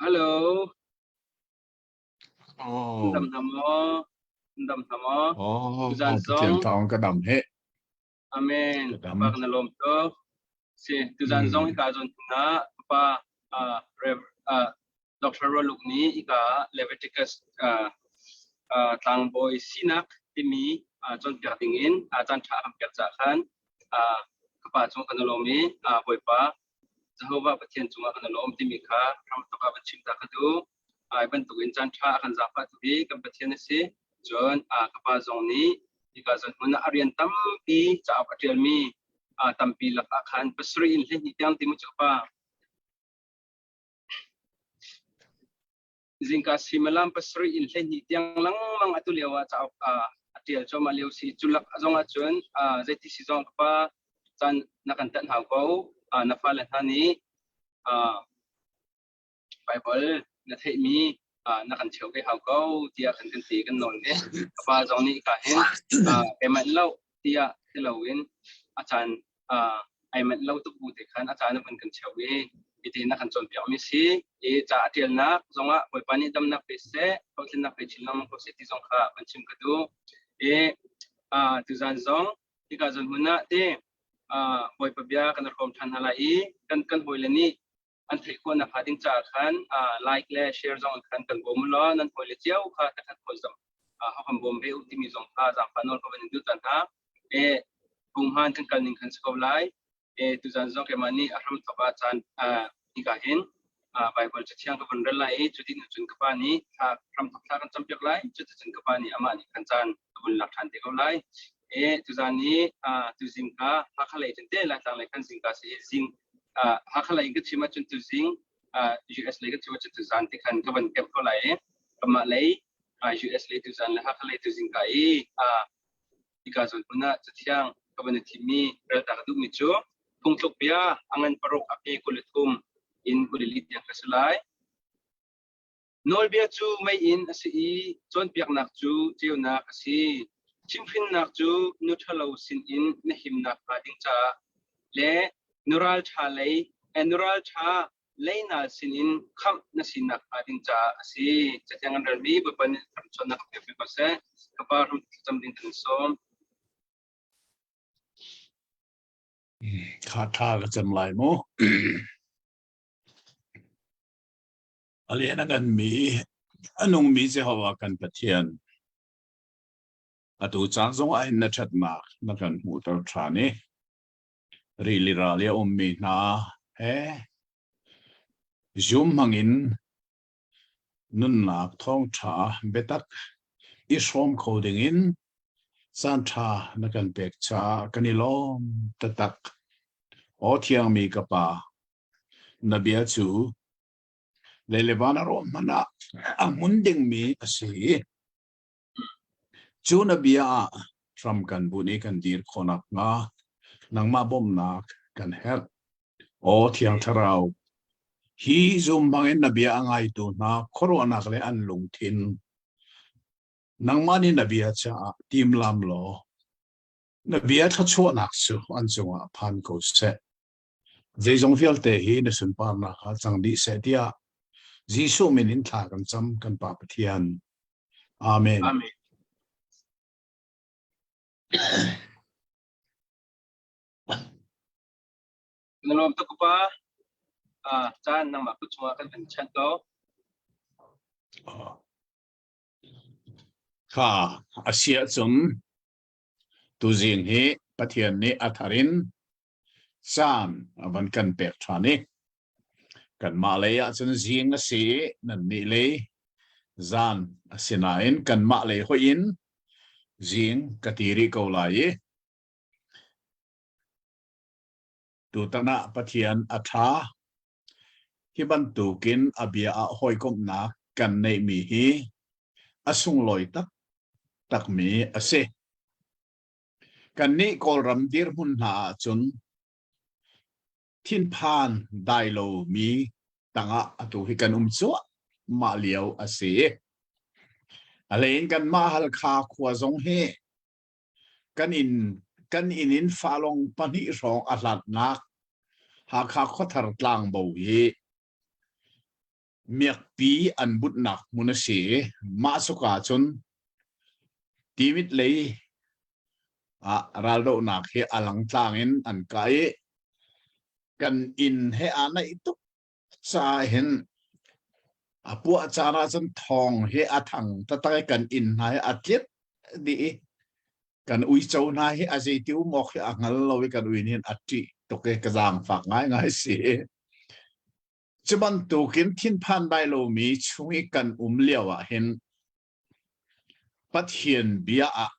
Hello. Oh. Dam hna maw? Dam hna maw? Oh, Tuzan Pathian zong. thawng ka dam he. Amen. Ka dam. Pa kan lawm tuk. Si, tuzan zong hika zawn na pa uh, Rev uh, Dr. Roluk nih hika Leviticus uh, uh, tlangbawi sinak timi uh, cawnpiak ding in uh, caan ṭha a pek caah khan uh, ka pa cung kan lawm i uh, Bawipa Jehovah Pathian cungah kan lawm timi kha hramthok ah van chim ta ka duh. Ai bantukin caan ṭha a kan zaangfah tu hi kan Pathian a si. Cun ka pa zong nih hika zawn hmun ah a rian tampi cauk a ṭialmi tampi lakah khan pasarih in 12 tiang ti mu cu pa. Zingka suimilam pasarih in 12 tiang lengmang atu lio ah cauk a ṭial cuahmah lio si. Cu lak zong ah cun zeiti si zong ka pa caan na kan tanh hau ko. Na fale hna nih Baibal na theihmi na kan cheu ve hau ko tiah kan kan ti kan nawl ve. Ka pa zong nih ka hin kai manh lo tiah ti loin a caan ai manh lo tuk bu te khan a caan a vun kan cheu i iti na kan cawnpiak mi si i ca a ṭialnak zongah Bawipa nih damnak pe seh hlawhtlinnak pe chin lengmang ko seh ti zong kha kan chim ka duh i tuzan zong hika zawn hmun ah ti Bawipa bia kan hrawm ṭhan hna lai i kan kan hawile nih an theih khawh nakhnga ding caah khan like le share zong khan kan bawm law nan hawile cio kha takhat khawl zong ho kan bawm ve u timi zong kha zaangfah nawl ka van in duh tan hna. E hunghan kan kal ning khan si ko lai. E tuzan zong keimah nih a hram thok ah caan hika hin Bible cathiang ka vun rel lai i cuti cun ka pa nih thla hram thok thla kan campiak lai. Cuticun ka pa nih amah nih khan caan ka vun lak ṭhan te ko lai. E tuzan ni tuzing ka Hakha lei cun te Laitlang lei khan zingka si zing Hakha lei in ka chim ahcun tuzing US lei ka chim ahcun tuzan ti khan ka van kemh ko lai i kamah lei US lei tuzan le Hakha lei tuzing ka i hika zawn hmun ah cathiang ka van i thimmi relta ka duhmi cu phungthluk bia a ngan paruk a pe 23 in 24 tiang ka si lai. Nawlbia cu meiinn a si i cawnpiaknak cu ceunak a si. Chimhhrinnak cu nu ṭhalo sinin na himnak hnga ding caah le nu ralṭha lei nu ralṭha leinal sinin khamh na sinak hnga ding caah a si. Cathiang an relmi Bawipa nih thluachuahnak ka pek ko seh. Ka Pa rum thlacam ding kan sawm. Kha ṭha ka cam lai mu. A lian a nganmi, a nungmi Jehovah kan Pathian, atu caan zongah hin na ṭhatnak na kan hmuhter ṭhan i rili ral i a ummi hna he zum hmangin nunnak thawngṭha biatak i hrawm kho dingin caanṭha na kan pek caah kan i lawm taktak. Aw thiangmi ka Pa, na bia cu lei le van a rawh hmanh ah a hmun dingmi a si i cu na bia ah hram kan bunh i kan dir khawh nakhnga nangmah bawmhnak kan herh. Aw Thiang Thlarau, hi zum bangin na bia a ngaitu hna khuaruahnak le an lungthin nangmah nih na bia caah timlam law na bia thluachuahnak cu an cungah phan ko seh. Zeizong vialte hi na sunparnak ah cang dih seh tiah Jesuh min in thla kan cam kan Pa Pathian. Amen. Amen. Na lawm tuk pa. Ah, caan nangmah kut chungah kan kan chanh ko. Kha a si ahcun tuzing hi Pathian nih a thar in caan a van kan pek ṭhan i kanmah lei ahcun zing a si i nannih lei zan a si nain kanmah lei hoih in zing ka ti rih ko lai i tutan ah Pathian a ṭha. Hi bantukin a bia ah hawikomhnak kan neihmi hi a sunglawi taktakmi a si. Kannih Kawlram dirhmun hna ahcun thinphan dai lomi tangah atu hi kan um cuahmah lio a si. A hlei in kanmah Halkha khua zong hi kan inn kan inn in falong pahnih hrawng a hlatnak Hakha Khuathar tlangbo hi. Miakpi an bunhnak hmun a si i mah cuka cun Timit lei ah raldohnak hi a langtlang in an kah i kan inn he aa naih tuk caah hin a puah caan ahcun thawng hi a thang taktak i kan inn hna hi a tlit dih i kan uico hna hi a zeiti um awk hi a hngal lo i kan ui nih hin a ṭih tuk i ka zaangfak ngaingai si. Cu bantukin thinphan dai lomi chung i kan um lio ah hin Pathian bia ah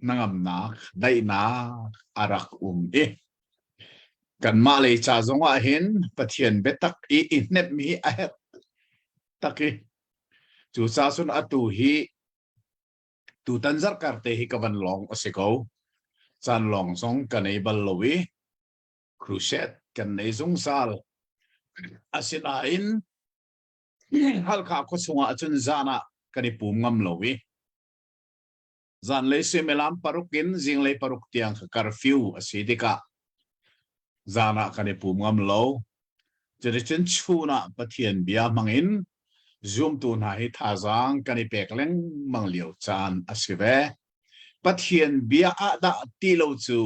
hnangamnak, daihnak a rak um i kanmah lei ca zongah hin Pathian biatak i i hnemh hi a herh tak i cucaah cun atu hi tutan zarhkar te hi ka van lawng a si ko. Caan lawng zong ka nei bal lo i crusade kan nei zungzal. Asinain Halkha khua chungah cun zan ah kan i pum ngam lo i zanlei suimilam paruk in zinglei paruk tiang kha curfew a si tikah zan ah kan i pum ngam lo. Cuticun chun ah Pathian bia hmangin zumtu hna hi thazaang kan i pek lengmang lio caan a si ve. Pathian bia ah dah ti lo cu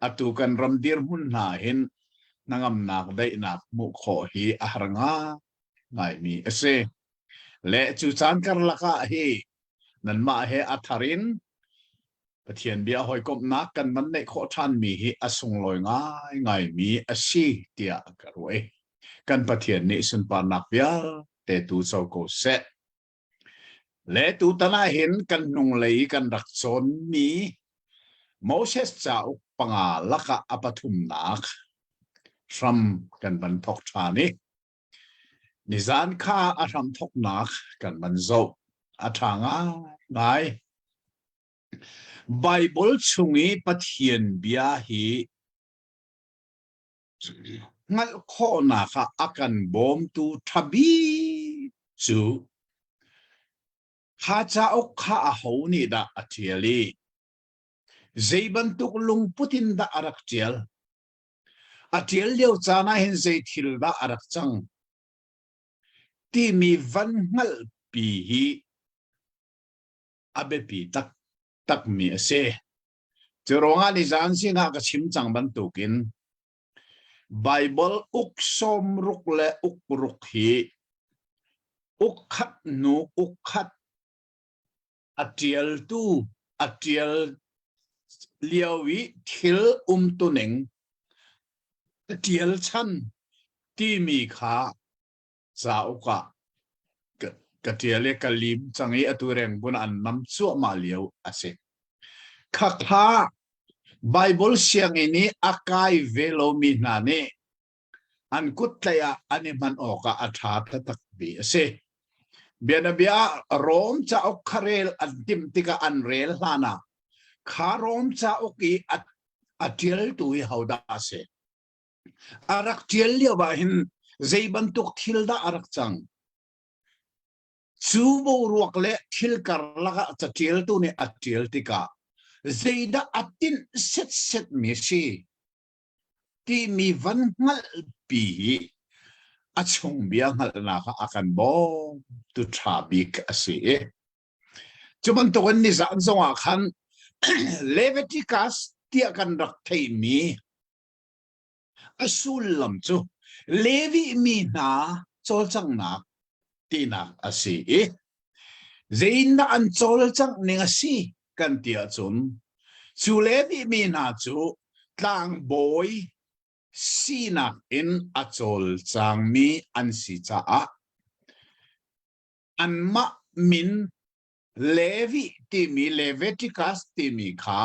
atu kan ram dirhmun hna hin hnangamnak daihnak hmuh khawh hi a har ngaimi a si. Le cu caan karlak ah hi nanmah he a thar in Pathian bia hawikomhnak kan van neih khawh ṭhanmi hi a sunglawi ngaingaimi a si tiah ka ruah i kan Pathian nih sunparnak vialte tu co ko seh. Le tutan ah hin kan hnunglei i kan rak cawnmi Moses cauk panga lakah a pathumnak hram kan van thawk ṭhan i nizan kha a hramthawknak kan van zoh. A ṭha ngaingai. Baibal chung i Pathian bia hi Hngalh khawhnak ah a kan bawmtu ṭha bik cu kha cauk kha aho nih dah a ṭial i zei bantuk lungput in dah a rak ṭial? A ṭial lio caan ah hin zei thil dah a rak cang? Timi van hngalhpi hi a biapi taktakmi a si. Cu ruangah nizan zingah ka chim cang bantukin Baibal uk sawmruk le uk ruk hi uk khat hnu uk khat a ṭialtu a ṭial lio i thil umtuning a ṭial chan timi kha cauk ah ka ṭial i ka lim cang i atu rengbun an nam cuahmah lio a si. Khakha Baibal sianginn i a kai ve lomi hna nih an kut tlaih ah an i hman awkah a ṭha taktakmi a si. Bianabia ah Rom cauk kha rel an timh tikah an rel hlanah kha Rom cauk i a ṭialtu hi hodah a si? A rak ṭial lio ah hin zei bantuk thil dah a rak cang? Cu boruak le thil karlak ah caṭialtu nih a ṭial tikah zeidah a tinh setsetmi a si timi van hngalhpi hi a chung bia hngalhnak ah a kan bawmtu ṭha bik a si i cu bantukin nizan zongah khan Leviticus tiah kan rak theihmi A sullam cu Levi mi hna cawlcanghnak tinak a si i zeitindah an cawlcangh ning a si kan ti ahcun cu Levi mi hna cu tlangbawi sinak in a cawlcangmi an si caah anmah min Levi timi Leviticus timi kha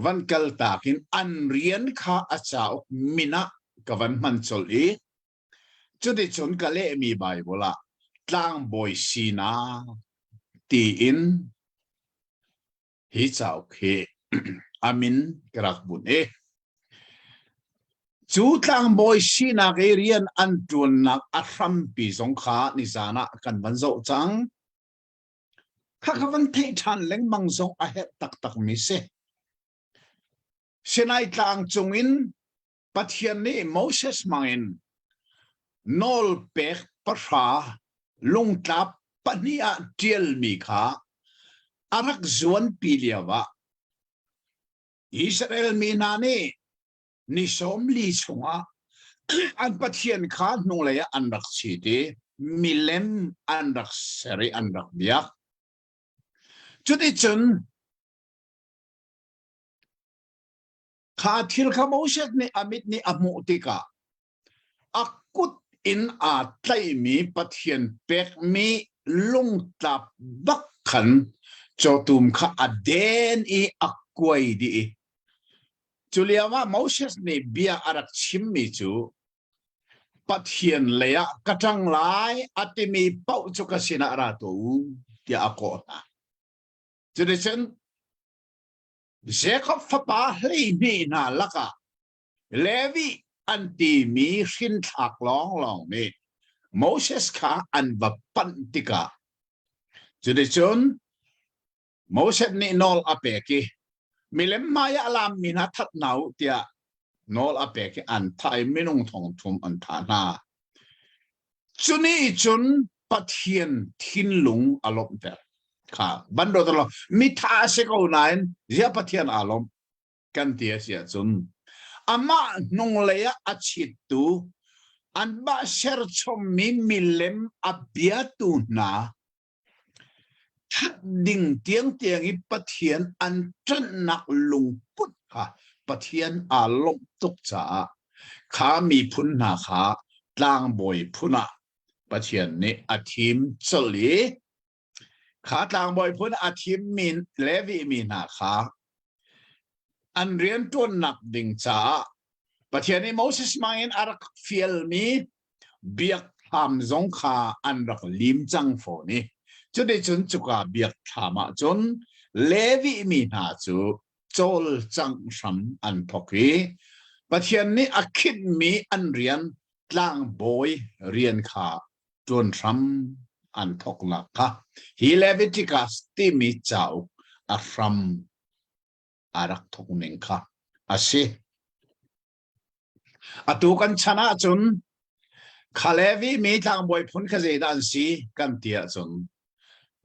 van kaltak in an rian kha a cauk min ah ka van hman colh i cuticun ka lehmi Baibal ah tlangbawi sinak tiin hi cauk hi a min ka rak bunh i cu tlangbawi sinak i rian an ṭuannak a hrampi zong kha nizan ah kan van zoh cang. Khakha van theih ṭhan lengmang zong a herh taktakmi si. Sinai tlang cungin Pathian nih Moses hmangin nawl pek. pahra lungtlap pahnih ah ṭialmi kha a rak zuanpi lioah Israel mi hna nih ni 40 chungah an Pathian kha hnulei ah an rak chit i milem an rak ser i an rak biak. Cuticun kha thil kha Moses nih a mit nih a hmuh tikah a kut in aa tlaihmi Pathian pekmi lungtlap bak khan cawtum kha a den i a kuai dih i cu lioah Moses nih bia a rak chimmi cu Pathian lei ah ka ṭang lai a timi paoh cu ka sinah ra tuah u tiah a kawh hna. Cuticun Jakob fapa 12 hna lakah Levi an timi hrinthlak lawnglawng nih Moses kha an va panh tikah cuticun Moses nih nawl a pek i milem hmaiah a laammi hna that hna u tiah nawl a pek i an thah i minung thong thum an thah hna. Cu nih cun Pathian thinlung a lawmhter. Kha ban do lo mi tha a si ko nain ziah Pathian aa lawmh kan ti a si ahcun amah hnunglei ah a chittu anmah serchommi milem a biatu hna that ding tiangtiang i Pathian an ṭanhnak lungput kha Pathian aa lawmh tuk caah kha miphun hna kha tlangbawi phun ah Pathian nih a thim colh i kha tlangbawi phun a thimmi Levi mi hna kha an rianṭuannak ding caah Pathian nih Moses hmang in a rak fialmi biakthlam zong kha an rak lim cang fawn i cuticun cuka biakthlam ah cun Levi mi hna cu cawlcangh hram an thawk i Pathian nih a khinhmi an rian tlangbawi rian kha ṭuan hram an thawknak kha hi Leviticus timi cauk a hram a rak thawk ning kha a si. Atu kan chan ahcun Khalevi mi tlangbawi phun kha zeidah an si kan ti ahcun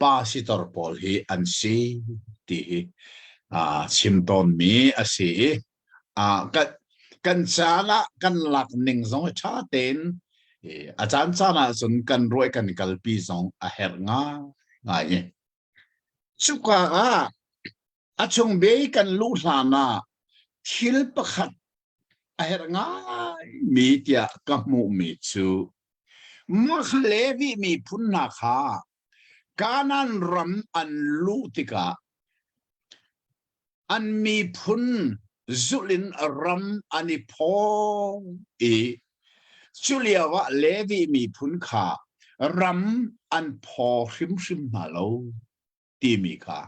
pasitor pawl hi an si ti hi chim tawnmi a si i kan, kan caan ah kan lak ning zong ṭha tein a caan caan ahcun kan ruai kan kalpi zong a herh ngai i cuka ah A chung bia i kan luh hlan ah thil pakhat a herh ngaimi tiah ka hmuhmi cu mah Levi miphun hna kha Kanaan ram an luh tikah an miphun zulh in ram an i phawng i cu lioah Levi miphun kha ram an phaw hrimhrim hna lo. timi kha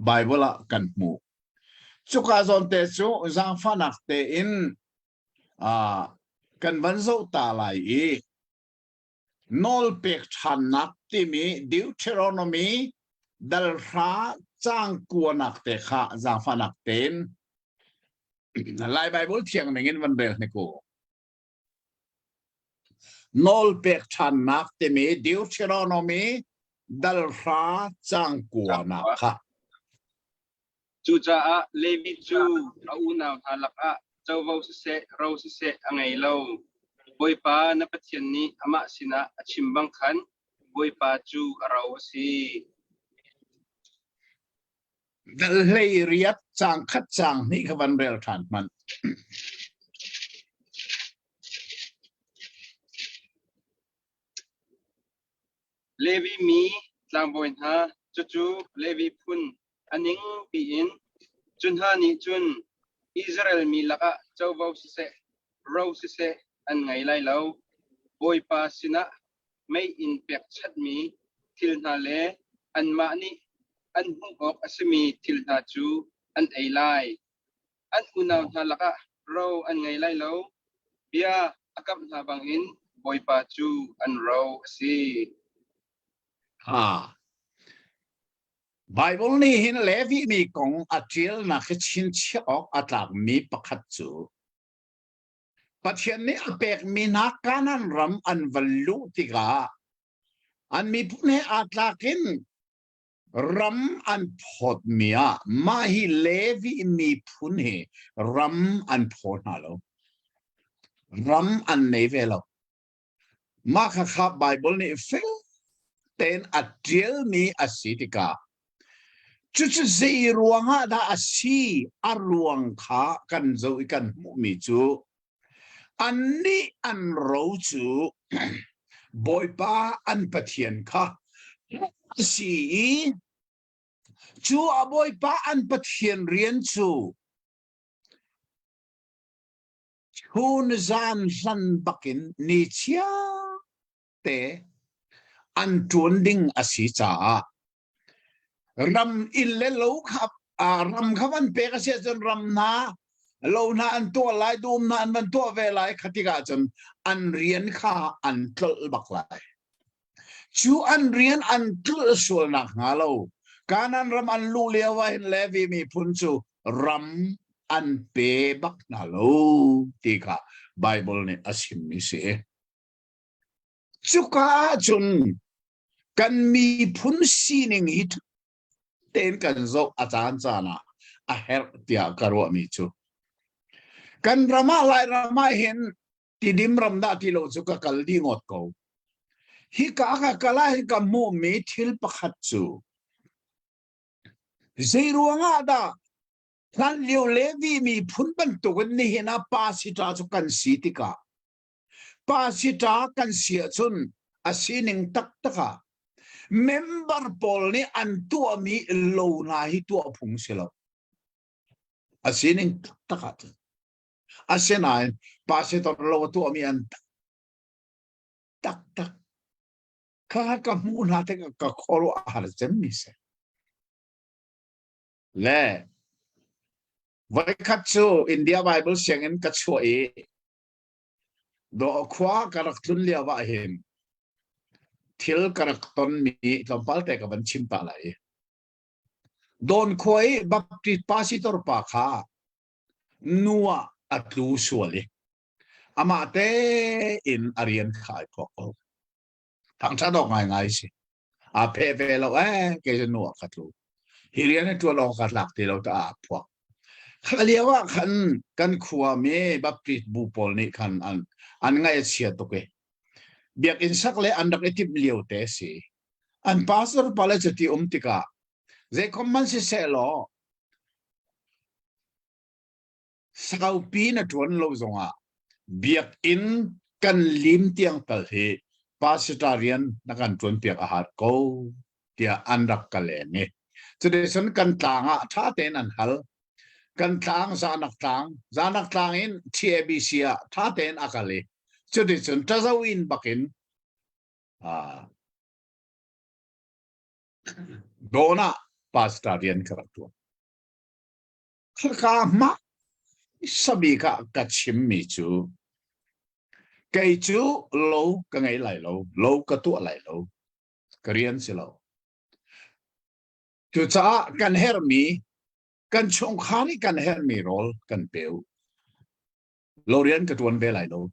Baibal ah kan hmuh. Cuka zawnte cu zaangfahnak tein kan van zoh ta lai i nawlpek ṭhannak timi Deuteronomy dalhra caang kuanak te kha zaangfahnak tein Lai Baibal thiang ning in van rel hnik u. Nawlpek ṭhannak timi Deuteronomy dalhra caang kuanak kha. Cucaah Levi cu a unau hna lakah covo siseh, ro siseh a ngei lo. Bawipa na Pathian nih amah sinah a chim bang khan Bawipa cu a ro a si. Dal hlei riat caang khat caang hnih kha van rel ṭhan hmanh. Levi mi tlangbawi hna, cucu Levi phun a ning piin, cu hna nih cun Israel mi lakah covo siseh, ro siseh an ngei lai lo. Bawipa sinah mei in pekchanhmi thil hna le anmah nih an hmuh awk a simi thil hna cu an ei lai. An unau hna lakah ro an ngei lai lo. Bia a kamh hna bangin Bawipa cu an ro a si. Ha. Bible nih hin Levi mi kong a ṭialnak hi chinchiah awk a tlakmi pakhat cu. Pathian nih a pekmi hna Kanaan ram an va luh tikah an miphun he aa tlak in ram an phawtmi ah mah hi Levi miphun hi ram an phaw hna lo. Ram an nei ve lo. Mah khakha Baibal nih fel tein a ṭialmi a si tikah cucu zei ruangah dah a si a ruang kha kan zoh i kan hmuhmi cu annih an ro cu Bawipa an Pathian kha a si i cu a Bawipa an Pathian rian cu Chun zan hlan bakin ni chiate an ṭuan ding a si caah ram inn le lo kha ram kha van pek a si ahcun ram hna lo hna an tuah lai dum hna an van tuah ve lai kha tikah cun an rian kha an tlolh bak lai. Cu an rian an tlolh sual nakhnga lo Kanaan ram an luh lio ah hin Levi miphun cu ram an pe bak hna lo ti kha Baibal nih a chimmi si. Cuka ahcun kan miphun sining hi tein kan zoh a caan caan ah a herh tiah ka ruahmi cu kan ram ah Lairam ah hin Tidim ram dah ti lo cu ka kal dih ngawt ko. Hika ka kal ah hin ka hmuhmi thil pakhat cu zei ruangah dah hlanlio Levi miphun bantukin nihin ah pasita cu kan si tikah pasita kan si ahcun a sining taktak ah member pawl nih an tuahmi lo hna hi tuah phung si lo. A sining taktak ah cun. Asinain pastor lo a tuahmi an taktak kha ka hmuh hna tikah ka khuaruah a har cemmi si. Le voikhat cu India Bible sianginn ka chuah i dawh khua ka rak tlun lio ah hin thil ka rak tonmi tlawmpal te ka van chim ta lai. Dawn khua i Baptist pastor pa kha nu ah a tlu sual i amah tein a rian kha ai phuak ko. Thangṭhat awk ngaingai si. Aa pheh ve lo ee kei cu nu ah ka tlu. Hi rian hi ṭuan awk ka tlak ti lo ta aa phuak. Kha lio ah khan kan khuami Baptist bu pawl nih khan an an ngaih a chia tuk i biakinn sak le an rak i timh lio te si. An pastor pa le cuti um tikah zeikhom man siseh law Saupi na ṭuan lo zongah biakinn kan lim tiang tal hi pastor rian na kan ṭuanpiak a hat ko tiah an rak ka leng i cuticun kan tlang ah ṭha tein an hal. Kan tlang Zanak tlang, Zanak tlang in TABC ah ṭha tein a kal i cuticun ṭazo in bakin Dawn ah pastor rian ka rak ṭuan. Khaka hmasa bik ah ka chimmi cu kei cu lo ka ngei lai lo, lo ka tuah lai lo, ka rian si lo. Cucaah kan herhmi, kan chungkhar i kan herhmi rawl kan pe u. Lo rian ka ṭuan ve lai lo.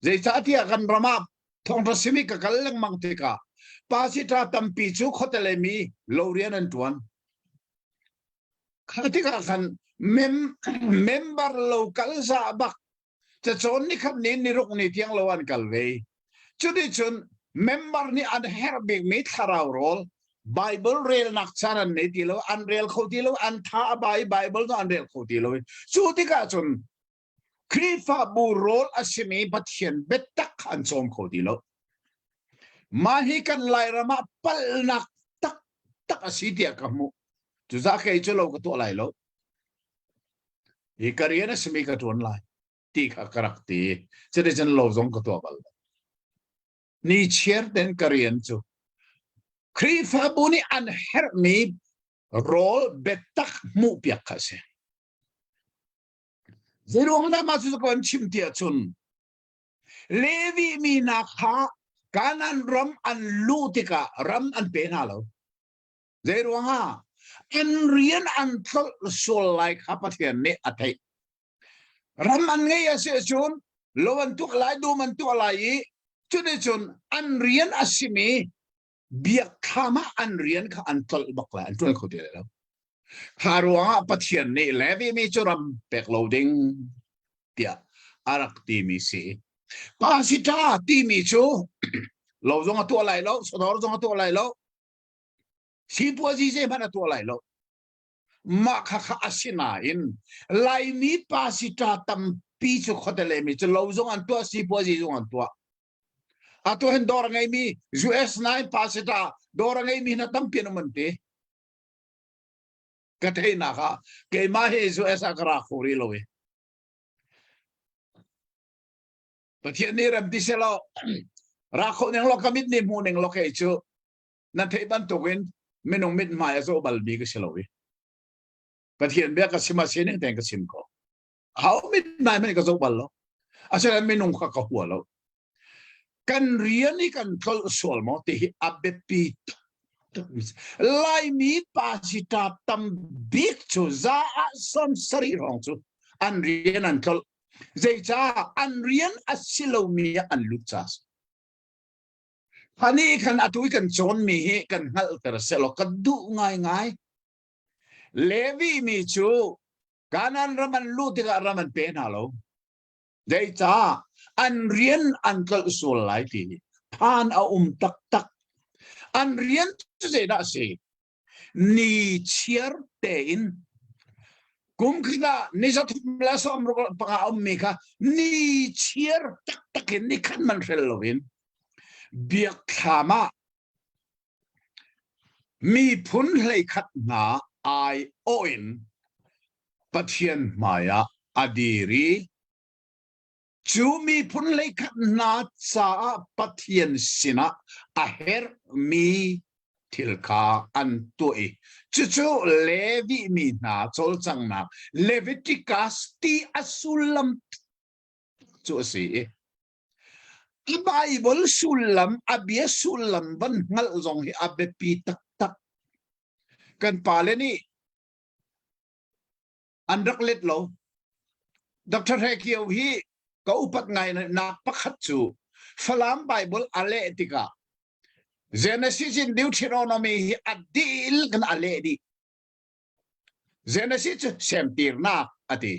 Zeicahtiah kan ram ah thawngṭha simi ka kal lengmang tikah pasita tampi cu khuate mi lo rian an ṭuan. Kha tikah khan mem member lo kal za bak cacawn ni khat ni ni ruk ni tiang lo an kal ve. Cuticun member nih an herh bikmi thlarau rawl Bible relnak caan an nei ti lo, an rel kho ti lo, an tha a ba i Bible cu an rel kho ti lo. Cu tikah cun Khrihfabu rawl a simi Pathian biatak kha an cawm kho ti lo. Mah hi kan Lairam ah palhnak taktak a si tiah ka hmuh. Cucaah kei cu lo ka tuah lai lo. Hi ka rian a simi ka ṭuan lai ti kha ka rak ti. Cuticun lo zong ka tuah bal lo. Ni chiar ten ka rian cu Khrihfabu nih an herhmi rawl biatak hmuhpiak kha a si. Zeiruang dah mah cu ka van chim ti ahcun Levi mi hna kha Kanaan ram an luh tikah ram an pe hna lo. Zeiruangah an rian an tlolh sual lai kha Pathian nih a theih. Ram an ngei a si ahcun lo an tuah lai, dum an tuah lai i cuticun an rian a simi biakthlam ah an rian kha an tlolh bak lai, an ṭuan kho ti lai lo. Kha ruangah Pathian nih Levi mi cu ram pek lo ding tiah a rak timi si. Pasita timi cu lo zong a tuah lai lo, sodor zong a tuah lai lo, sipuazi zeihmanh a tuah lai lo. Mah kha kha a si nain Laimi pasita tampi cu khuate lemi cu lo zong an tuah, sipuazi zong an tuah. Atu hin dawr a ngeimi US 9 pasita dawr a ngeimi hna tampi an um an ti. Ka theihnak ah keimah hi US ah ka ra kho rih lo i. Pathian nih rem ti selaw ra kho ning law ka mit nih hmu ning law kei cu na theih bantukin minung mit hmai a zoh balmi ka si lo i. Pathian bia ka chim a sining tein ka chim ko. Ho mit hmai hmanh ka zoh bal lo. Asinain minung kha ka hua lo. Kan rian i kan tlolh sual maw ti hi a biapi Laimi pasita tam bik cu za ah 70 hrawng cu an rian an tlolh. Zeicah an rian a si lomi ah an lut ca Hani khan atu i kan cawnmi hi kan hngalhter sehlaw ka duh ngaingai. Levi mi cu Kanaan ram an luh tikah ram an pe hna lo. Zeicah an rian an tlolh sual lai ti hi phan a um taktak. An rian cu zeidah a si? Ni chiar tein kum khat ah ni 365 a ummi kha ni chiar taktak in ni khat man hrel loin biakthlam ah miphun 11 hna ai awh in Pathian hmaiah a dir i cu miphun 11 hna caah Pathian sinah a herhmi thil kha an tuah i cucu Levi mi hna cawlcanghnak Leviticus ti a sullam cu a si i a Bible sullam a bia sullam van hngalh zong hi a biapi taktak. Kan pale nih an rak let lo. Dr. Hre Kio hi ka upat ngai nak pakhat cu Falam Bible a leh tikah Genesis in Deuteronomy hi a dil kan a leh dih. Genesis cu semtirnak a ti.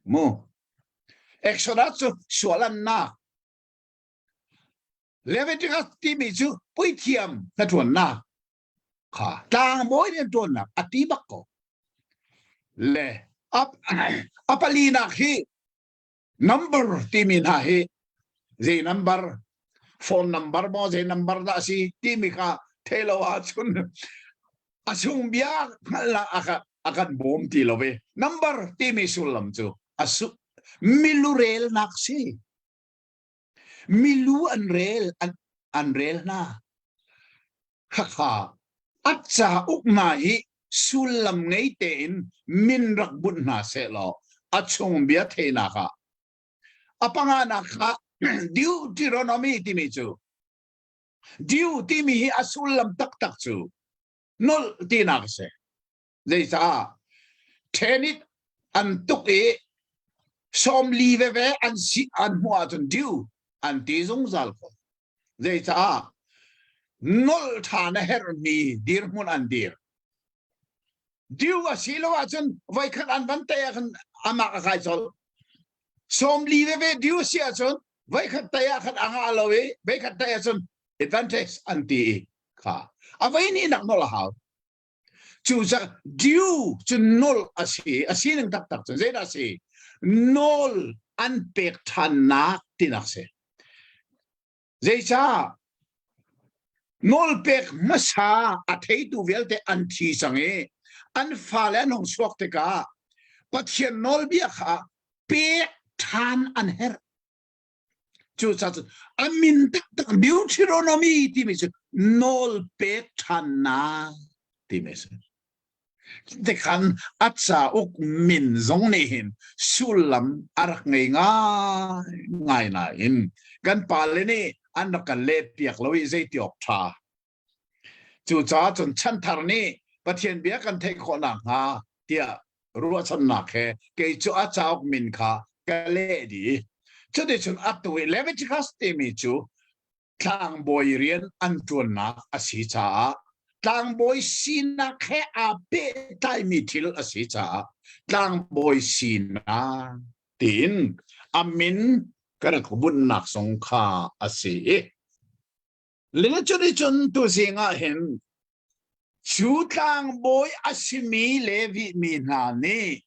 Mu. Exodus cu sualannak. Leviticus timi cu puithiam hnaṭuannak kha tlangbawi rianṭuannak a ti bak ko. Le a palinak hi number timi hna hi zei number phone number maw zei number dah si timi kha thei lo ahcun a chung bia hngalhnak a kan bawm ti lo ve number timi sullam cu a su milurelnak si Milu an rel an rel hna. Khakha a cauk hna hi sullam ngei tein min rak bunh hna sehlaw a chung bia theihnak ah a panganak kha Deuteronomy timi cu Dew timi hi a sullam taktak cu nolh tinak a si. Zeicah tennis an tuk i 40 veve an si an hmuh ahcun due an ti zungzal ko. Zeicah nolh ṭhan a herhmi dirhmun an dir. Due a si lo ahcun voikhat an van tei ah khan amah a kai colh. 40 veve due a si ahcun voikhat tei ah khan a ngah lo i voikhat tei ahcun advantage an ti i kha a voi nih nak nolh a hau. Cucaah due cu nolh a si. A sining taktak cu zeidah a si? Nawl an pek ṭhannak tinak si. Zeicah? Nawl pek hmasa a theitu vialte an thi cang i an fale an hung chuak tikah Pathian nawlbia kha pek ṭhan an herh. Cucaah a min taktak Deuteronomy timi cu nawl pek ṭhannak timi a si. Tikhan a cauk min zong nih hin sullam a rak ngei ngai ngai nain kan pale nih an rak kan lehpiak lo i zeiti awk ṭha. Cucaah cun chanthar nih Pathian bia kan theih khawh nakhnga tiah ruahchannak he kei cu a cauk min kha ka leh dih. Cuticun atu i Leviticus timi cu tlangbawi rian an ṭuannak a si caah tlangbawi sinak he aa pehtlaimi thil a si caah tlangbawi sinak tiin a min ka rak bunhnak zong kha a si i le cuticun tuzing ah hin cu tlangbawi a simi Levi mi hna nih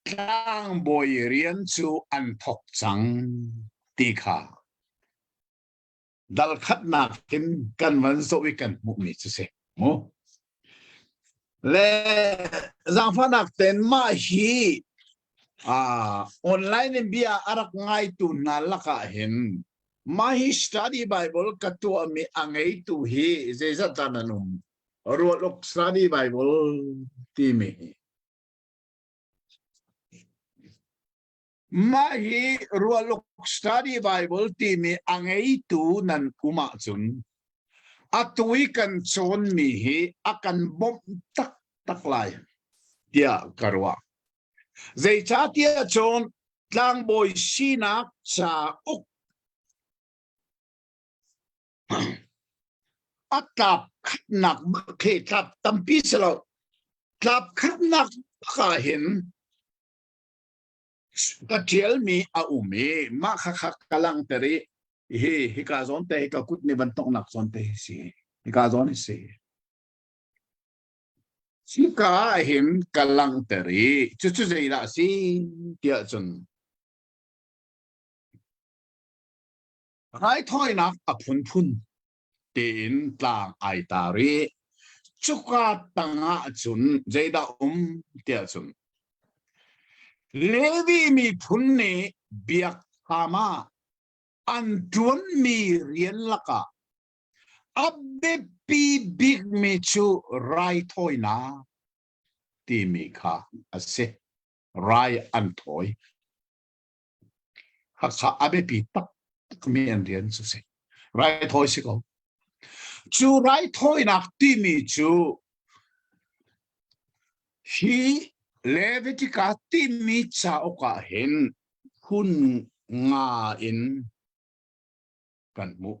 tlangbawi rian cu an thawk cang ti kha dal khatnak in kan van zoh i kan hmuhmi cu si mu le zaangfahnak ten mah hi online in bia a rak ngaitu hna lakah hin mah hi study bible ka tuahmi a ngeitu hi zeizat dah nan um ruat uk study bible timi hi Mah hi Rualuk Study Bible timi a ngeitu nan um ahcun atu i kan cawnmi hi a kan bawmh taktak lai tiah ka ruah. Zeicahtiah cun tlangbawi sinak cauk a tlap khatnak bak khi tlap tampi si lo tlap khatnak bak ah hin ka ṭialmi a um i mah khakha ka langhter i hi hika zawn te hi ka kut nih van tongnak zawn te hi si hika zawn hi si hika ah hin ka langhter i cucu zeidah a si tiah cun raithawinak a phunphun tiin tlang ai tar i cuka tangah cun zeidah um tiah cun Levi miphun nih biakthlam ah an ṭuanmi rian lakah a biapi bikmi cu raithawinak timi kha a si. Rai an thawi. Hakha a biapi takmi an rian cu si. Raithawi si ko. Cu raithawinak timi cu hi Leviticus timi cauk ah hin phun nga in kan hmuh.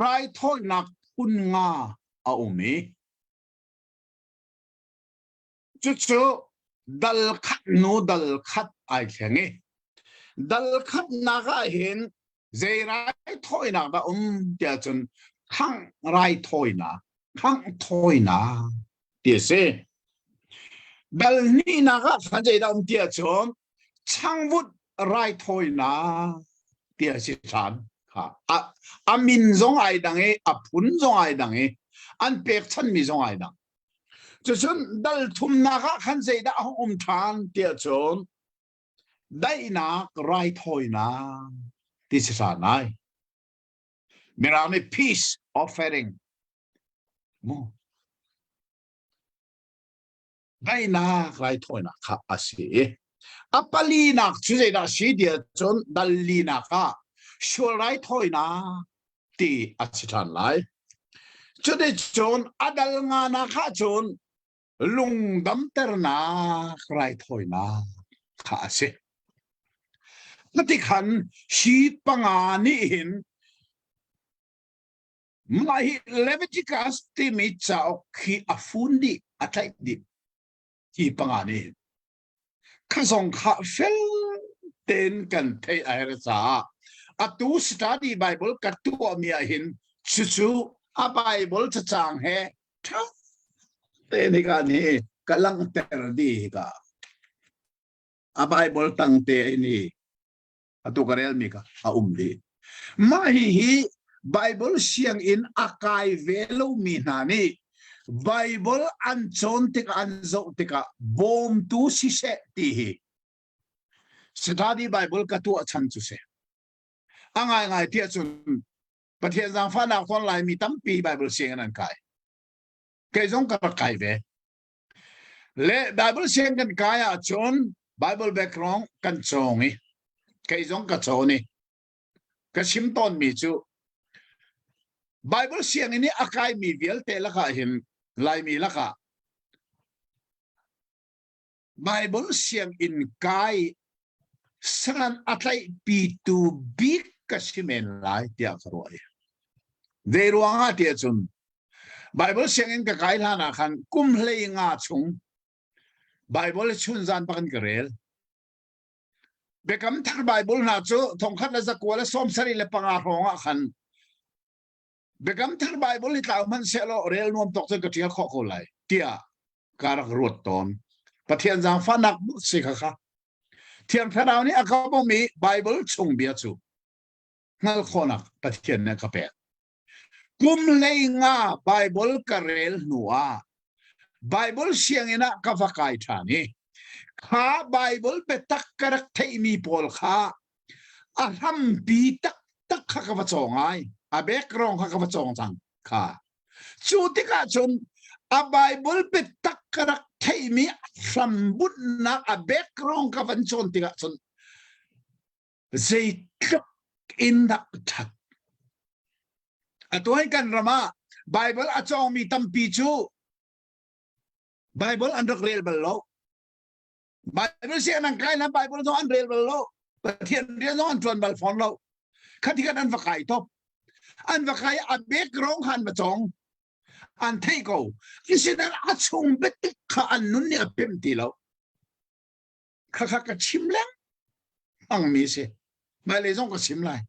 Raithawinak phun nga a um i Cucu dal khat nu dal khat ai thleng i dal khatnak ah hin zei raithawinak dah um tiah cun khangh raithawinak khangh thawinak ti a si. Dal hnihnak ah khan zeidah um tiah cun changvut raithawinak ti a si ṭhan. Kha a, a min zong ai dang i a phun zong ai dang i an pekchanmi zong ai dang. Cucun dal thumnak ah khan zeidah a hung um ṭhan tiah cun daihnak raithawinak ti si hran ai. Mirang nih peace offering mu daihnak raithawinak kha a si i a palinak cu zeidah si tiah cun dal linak ah sual raithawinak ti a si ṭhan lai. Cuticun a dal nganak ah cun lungdamternak raithawinak kha a si. Cutikhan hi panga nih hin mah hi Leviticus timi cauk hi a fun dih, a tlaih dih. Hi panga nih hin. Kha zong kha fel tein kan theih a herh caah atu study Bible ka tuahmi ah hin cucu a Bible cacang he ṭha tein hika nih ka langhter dih hika. A Bible tang te in hi atu ka relmi kha a um dih. Mah hihi Bible sianginn a kai ve lomi hna nih Bible an cawn tikah an zoh tikah bawmtu siseh ti hi study Bible ka tuah chan cu si. A ngaingai tiah cun Pathian zaangfahnak thawng Laimi tampi Bible sianginn an kai. Kei zong ka rak kai ve. Le Bible siang kan kai ahcun Bible background kan cawng i kei zong ka cawn i ka chim tawnmi cu Bible sianginn i a kaimi vialte lakah hin Laimi lakah Bible sianginn kai. San a tlaihpitu bik ka si men lai tiah ka ruah i. Zei ruangah tiah cun Bible sianginn ka kai hlan ah khan kum hlei nga chung Bible chun zan bak in ka rel. Biakam thar Bible hna cu thongkhat le zakua le 75 hrawng ah khan Biakam thar Bible hi tlau hmanh sehlaw rel nuam tawk cun ka ṭial khawh ko lai tiah ka rak ruat tawn. Pathian zaangfahnak si kha kha. Thiang Thlarau nih a ka bawmh i Bible chung bia cu hngalh khawhnak Pathian nih a ka pek. Kum hlei nga Bible ka rel hnu ah Bible sianginn ah ka va kai ṭhan i kha Bible biatak ka rak theihmi pawl kha a hrampi taktak kha ka va cawng ai. A background kha ka va cawng cang kha. Cu tikah cun a Bible biatak ka rak theihmi hrambunhnak a background ka van cawn tikah cun zeitluk in dah ṭhat. Atu hi kan ram ah Bible a cawngmi tampi cu Bible an rak rel bal lo. Bible si an kai na Bible zong an rel bal lo. Pathian rian zong an ṭuan bal fawn lo. Khati khan an va kai top. An va kai a background kha an va cawng. An theih ko. Asinain a chung biatak kha an nun nih a pem ti lo. Khakha ka chim lengmang mi si. Hmailei zong ka chim lai.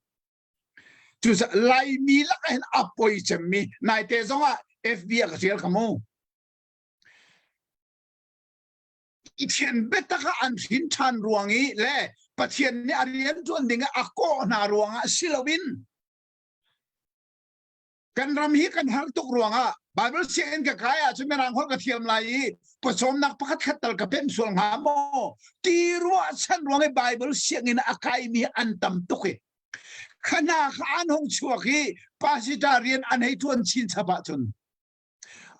Cucaah Laimi lakah hin a poi cemmi naite zong ah FB ah ka ṭial kha mu. Pathian biatak ah an hrin ṭhan ruang i le Pathian nih a rian ṭuan ding ah a kawh hna ruangah si loin kan ram hi kan har tuk ruangah Bible sianginn ka kai ahcun mirang holh ka thiam lai i pawcawmnak pakhat khat tal ka pemh sual hnga maw ti ruahchan ruang i Bible sianginn a kaimi an tam tuk i kha hna kha an hung chuak i pastor rian an hei ṭuan chin chap ahcun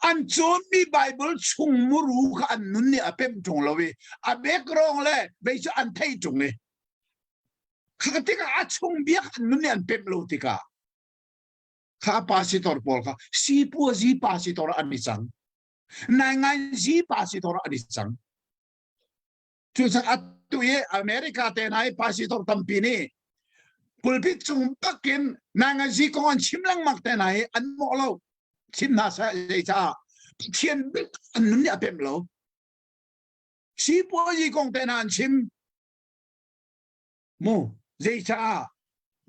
an cawnmi Bible chung muru kha an nun nih a pemh ṭung lo i a background le vei cu an theih ṭung i kha tikah a chung biak an nun nih an pemh lo tikah kha pasitor pawl kha sipuazi pasitor an i cang naingainzi pasitor an i cang cucaah atu i America te hna i pasitor tampi nih pulpit cung bakin naingainzi kong an chim lengmang te hna hi an mawh lo chim hna seh zeicaah Pathian bik an nun nih a pemh lo sipuazi kong te hna an chim Mu zeicaah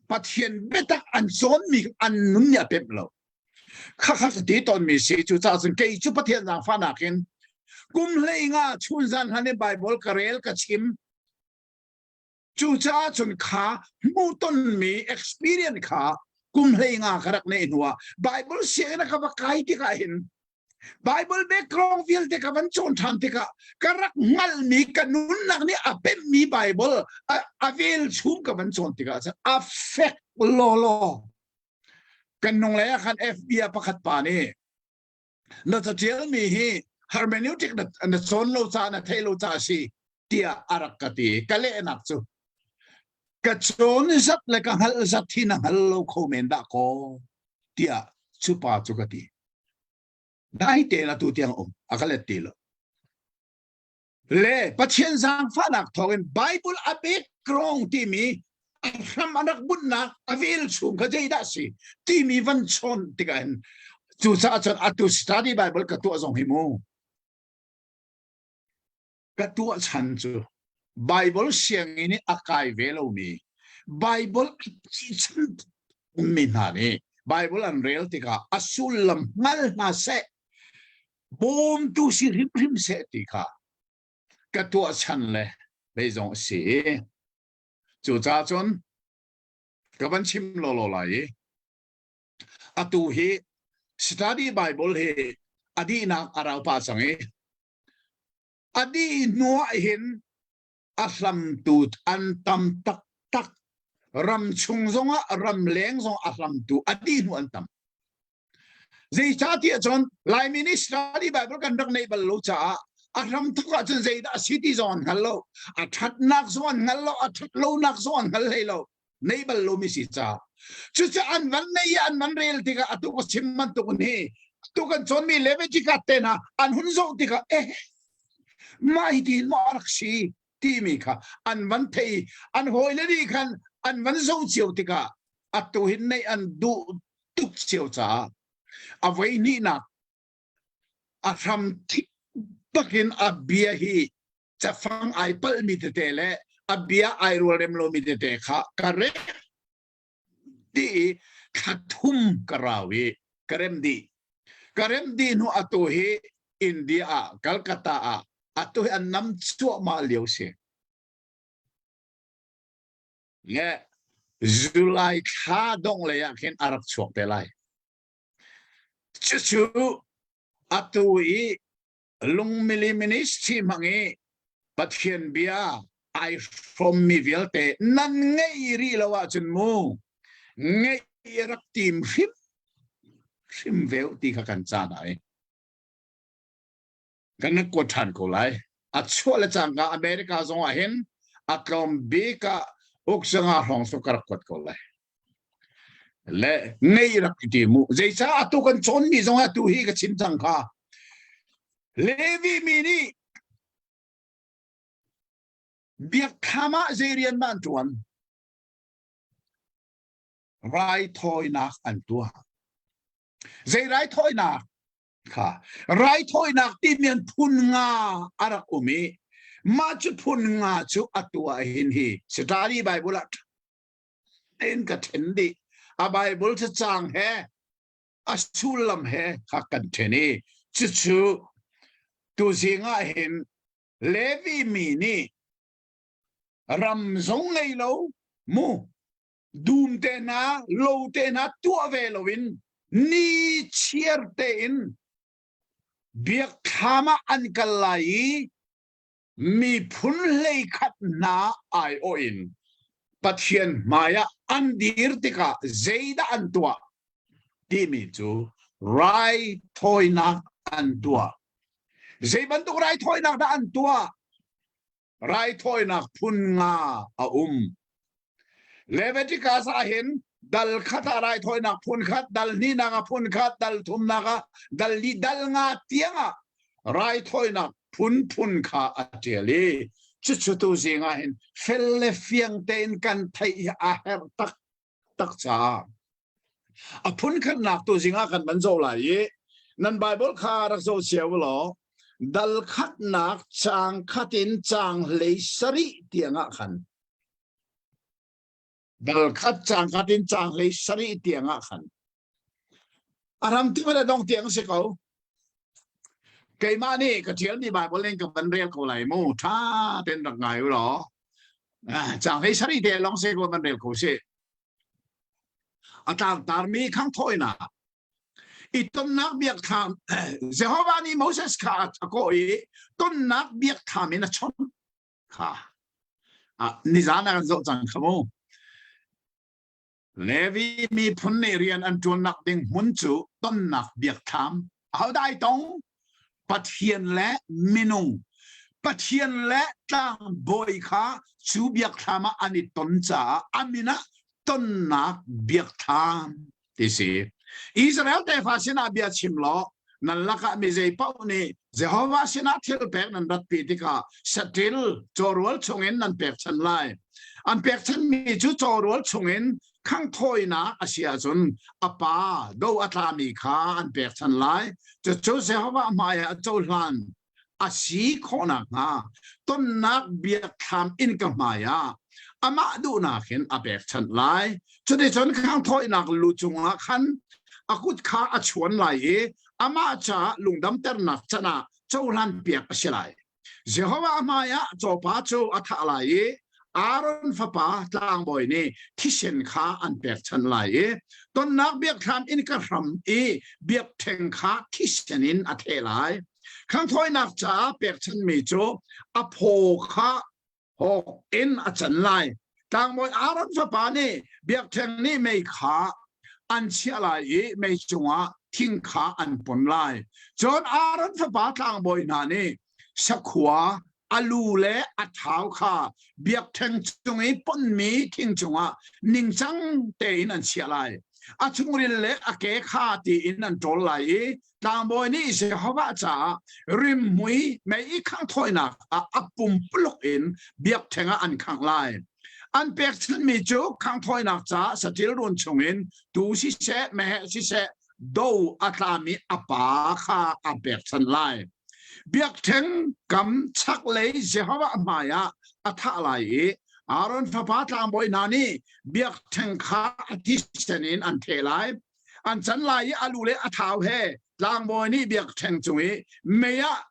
Pathian biatak an cawnmi an nun nih a pemh lo. Khakha ka ti tawnmi si cu caah cun kei cu Pathian zaangfahnak in kum hlei nga chun zan hlan in Bible ka rel ka chim. Cucaah cun kha hmuhtonmi experience kha kum hlei nga ka rak neih hnuah Bible sianginn ka va kai tikah hin Bible background vialte ka van cawn ṭhan tikah ka rak hngalhmi ka nunnak nih a pemhmi Bible a velchum ka van cawn tikah cun a fek lawlaw. Kan nung lei ah khan FB ah pakhat pa nih na catialmi hi hermeneutic na, na cawn lo ca na theih lo ca si tiah a rak ka ti. Ka lehnak cu ka cawn zat le ka hngalh zat hi na hngal lo kho men dah kaw tiah cu pa cu ka ti. Dai tein atu tiang um a ka let ti lo. Le Pathian zaangfahnak thawngin Bible a background timi a hram an rak bunhnak a vel chung kha zeidah si timi van chawn tikah hin cucaah cun atu study Bible ka tuah zong hi mu Ka tuah chan cu Bible sianginn i a kai ve lomi Bible a chan mi hna nih Bible an rel tikah a sullam hngal hna seh bawmtu si hrimhrim seh ti kha ka tuah chan le lei zong a si. Cucaah cun ka van chim lawlaw lai i atu hi study Bible hi a dihnak a rau pah cang i A dih hnu ah hin a hlamtu an tam taktak. Ramchung zongah ramleng zong a hlamtu a dih hnu an tam. Zeicahtiah cun Laimi nih study Bible kan rak neih bal lo caah a hramthok ahcun zeidah a si ti zong an hngal lo. A ṭhatnak zong an hngal lo, a ṭhat lonak zong an hngal hlei lo. Nei bal lomi si caah. Cucaah an van nei i an van rel tikah atu ka chim bantuk in hi atu kan cawnmi Leviticus te hna an hun zoh tikah eh mah hi ti maw a rak si. timi kha an van thei an hawile nih khan an van zoh cio tikah atu hin neih an duh tuk cio caah a voi hnihnak a hram thik bakin a bia hi cafang ai palhmi tete le a bia ai rualrem lomi tete kha ka rek dih i thla thum ka rau i ka rem dih. Ka rem dih hnu atu hi India ah Calcutta ah atu hi an nam cuahmah lio si. Nge July thla dongh lei ah khin a rak chuak te lai. Cucu atu i lungmili ministry hmang i Pathian bia ai hrawmmi vialte nan ngeih rih lo ahcun mu ngeih rak tim hrim hrim ve ti kha kan caan ai kan rak kuat ṭhan ko lai a chuah le cangka America zong ah hin a tlawm bik ah uk zanga hrawng cu ka rak kuat ko lai Le ngei rak i ti mu. Zeicah atu kan cawnmi zong atu hi ka chim cang kha. Levi mi nih biakthlam ah zei rian dah an ṭuan? Raithawinak an tuah. Zei raithawinak? Kha raithawinak timi an phun nga a rak um i mah cu phun nga cu atu ah hin hi Sitali Bible ah tein ka ṭhen dih. A Bible cacang he a sullam he kha kan ṭhen i cucu tuzing ah hin Levi mi nih ram zong ngei lo mu dum te hna lo te hna tuah ve loin ni chiar tein biakthlam ah an kal lai i miphun hleikhat hna aiawh in Pathian hmaiah an dir tikah zeidah an tuah timi cu raithawinak an tuah. Zei bantuk raithawinak dah an tuah? Raithawinak phun nga a um. Leviticus ah hin dal khat ah raithawinak phun khat, dal hnihnak ah phun khat, dal thumnak ah dal li dal nga tiang ah raithawinak phunphun kha a ṭial i cucu tu zing ah hin fel le fiang tein kan theih hi a herh taktak caah a phun khatnak tu zing ah kan van zoh lai i nan Bible kha rak zoh cio law dal khatnak caang khat in caang hlei sarih tiang ah khan dal khat caang khat in caang hlei sarih tiang ah khan A ram ti le dong tiang si ko. Keimah nih ka ṭialmi Baibal in ka van rel ko lai mu. Ṭha tein rak ngai u law. Caang hlei sarih te lawng si ko van rel ko si. A tlangtarmi khanghthawinak i tonnak biakthlam Jehovah nih Moses kha a kawh i tonnak biakthlam in a chawnh kha. Nizan ah kan zoh cang kha mu. Levi miphun nih rian an ṭuannak ding hmun cu tonnak biakthlam ahodah ai tong? Pathian le minung. Pathian le tlangbawi kha cu biakthlam ah an i ton caah a min ah tonnak biakthlam ti si. Israel tefa sinah bia chim law nan lakah mi zei paoh nih Jehovah sinah thil pek nan ratpi tikah saṭil cawrual chungin nan pekchanh lai. An pekchanhmi cu cawrual chungin khanghthawinak a si ahcun a pa do a tlami kha an pekchanh lai. Cucu Jehovah hmaiah a cohlan a si khawh nakhnga tonnak biakthlam innka hmaiah amah duhnak in a pekchanh lai. Cuticun khanghthawinak lu cungah khan a kut kha a chuan lai i amah caah lungdamternak can ah cohlanpiak a si lai. Jehovah hmaiah cawpa cu a thah lai i Aaron fapa tlangbawi nih thisen kha an pekchanh lai i tonnak biakthlam innka hram i biakṭheng kha thisen in a theh lai. Khanghthawinak caah pekchanhmi cu a phaw kha hawk in a can lai. Tlangbawi Aaron fapa nih biakṭheng nih mei kha an chiah lai i mei cungah thing kha an pon lai. Cun Aaron fapa tlangbawi hna nih sakhua a lu le a thau kha biakṭheng cung i ponmi thing cungah ningcang tein an chiah lai. A chungril le a ke kha tiin an ṭawl lai i tlangbawi nih Jehovah caah rimhmui mei i khanghthawinak ah a pumpuluk in biakṭheng ah an khangh lai. An pekchanhmi cu khanghthawinak caah saṭil run chungin tuu siseh, meheh siseh, do a tlami a pa kha a pekchanh lai. Biakṭheng kam chaklei Jehovah hmaiah a thah lai i Aaron fapa tlangbawi hna nih biakṭheng kha a thisen in an theh lai. An can lai i a lu le a thau he tlangbawi nih biakṭheng cung i mei ah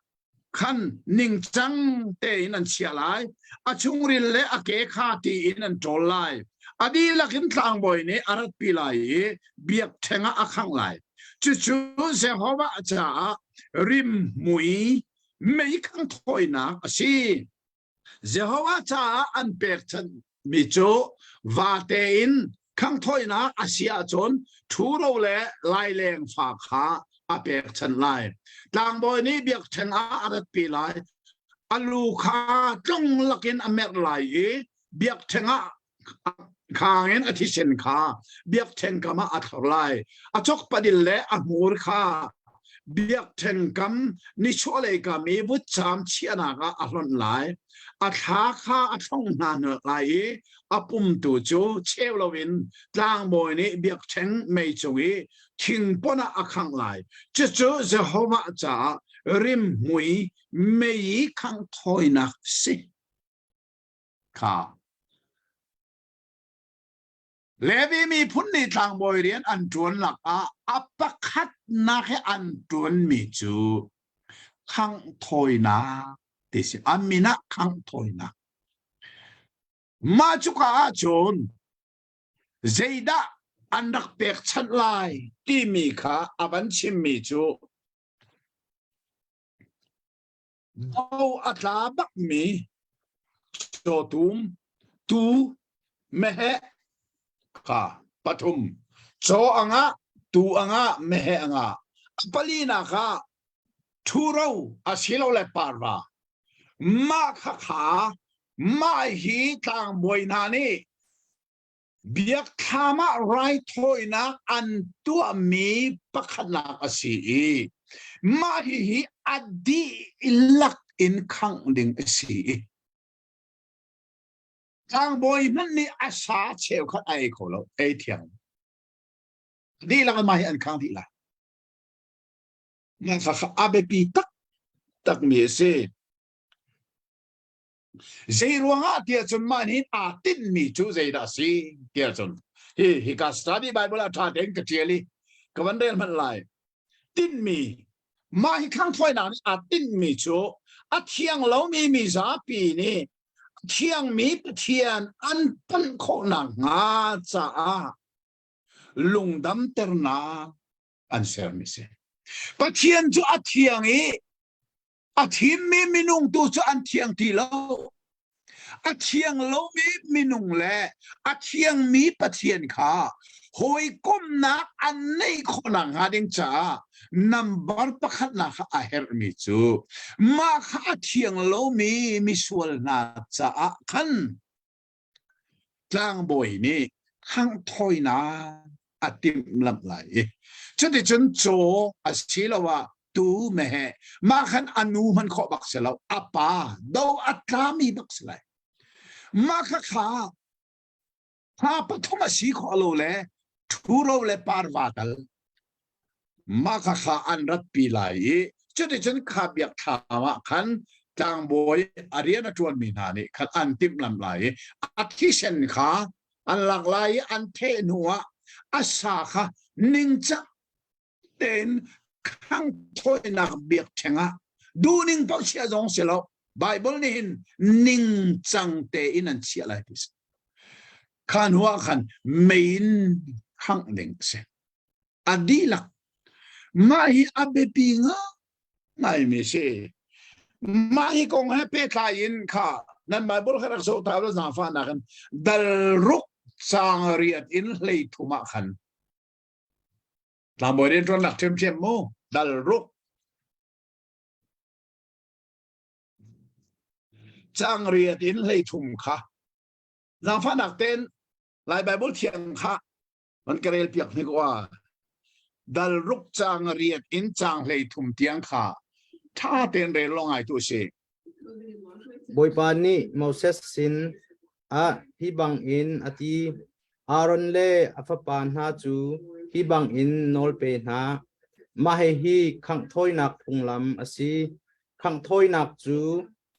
khan ningcang tein an chiah lai. A chungril le a ke kha ti in an ṭawl lai. A dihlak in tlangbawi nih a ratpi lai i biakṭheng ah a khangh lai. Cucu Jehovah caah rimhmui mei khanghthawinak a si. Jehovah caah an pekchanhmi cu vate in khanghthawinak a si ahcun ṭhuro le laileng fa kha a pekchanh lai. Tlangbawi nih biakṭheng ah a ratpi lai. A lu kha tlung lakin a merh lai i biakṭheng ah khang in a thisen kha biakṭheng kam ah a thlor lai. A chokpadil le a hmur kha biakṭheng kam nichuahlei kam i vutcaam chiahnak ah a hlonh lai. A thla kha a thlong hna lai i a pum tu cu cheu loin tlangbawi nih biakṭheng mei cung i thingpon ah a khangh lai. Cucu Jehovah caah rimhmui mei i khangh thawinak si. Kha. Levi miphun nih tlangbawi rian an ṭuan lakah a pakhatnak he an ṭuanmi cu khangh thawinak ti si. A min ah khangh thawinak. Mah cuka ahcun zeidah an rak pekchanh lai timi kha a van chimmi cu Do a tla bakmi cawtum, tuu, meheh kha pathum. Caw a ngah, tuu a ngah, meheh a ngah. A palinak ah ṭhuro asilole parva. Mah khakha mah hi tlangbawi hna nih Biakthlam ah raithawinak an tuahmi pakhatnak a si i mah hihi a dihlak in khangh ding a si i tlangbawi hmanh nih a sa cheukhat a ei kho lo, ei thiang. Dihlak in mah hi an khang dih lai. Mah kha a biapi taktakmi a si. Zei ruangah tiah cun mah nih aa tinhmi cu zeidah a si tiah cun hi hika study Bible ah ṭha tein ka ṭial i ka van rel hmanh lai. Tinhmi mah hi khanghthawinak nih aa tinhmi cu a thiang lomi mi zapi nih a thiangmi Pathian an panh khawh nakhnga caah lungdamternak an sermi si. Pathian cu a thiang i A thimmi minung tu cu an thiang ti lo. A thiang lomi minung le a thiangmi Pathian kha hawikomhnak an neih khawh nakhnga ding caah nambar pakhatnak kha a herhmi cu mah kha a thiang lomi misual hna caah khan Tlangbawi nih khanghthawinak a timhlamh lai i cuticun caw asiloah tuu meheh mah khan a nu hman khawh bak si lo a pa do a tlami bak si lai mah kha kha thla pathum a si khawh lo le ṭhuro le parva tal Mah khakha an ratpi lai i cuticun kha biakthlam ah khan tlangbawi a rian a ṭuanmi hna nih khan an timhlamh lai i a thisen kha an lak lai i an theh hnuah a sa kha ningcang tein khanghthawinak biakṭheng ah duhning paoh chiah zong si lo Baibal nih hin ningcang tein an chiah lai ti si. Kha hnuah khan mei in khangh ding a si. A dihlak. Mah hi a biapi ngaimi si. Mah hi kong he pehtlai in kha nan Bible kha rak zoh ta lo zaangfahnak in dal ruk caang riat in hlei thum ah khan tlangbawi rianṭuannak ṭhiamṭhiam mu dal ruk caang riat in hlei thum kha zaangfahnak tein Lai Bible thiang kha. Van ka rel piak hnik wa. Dal ruk caang riat in caang hlei thum tiang kha ṭha tein rel lo ngai tu si. Bawipa nih Moses sin ah hi bangin a ti, Aaron le a fapa hna cu hi bangin nawl pe hna. Mah hihi khangh thawinak phunglam a si. Khangh thawinak cu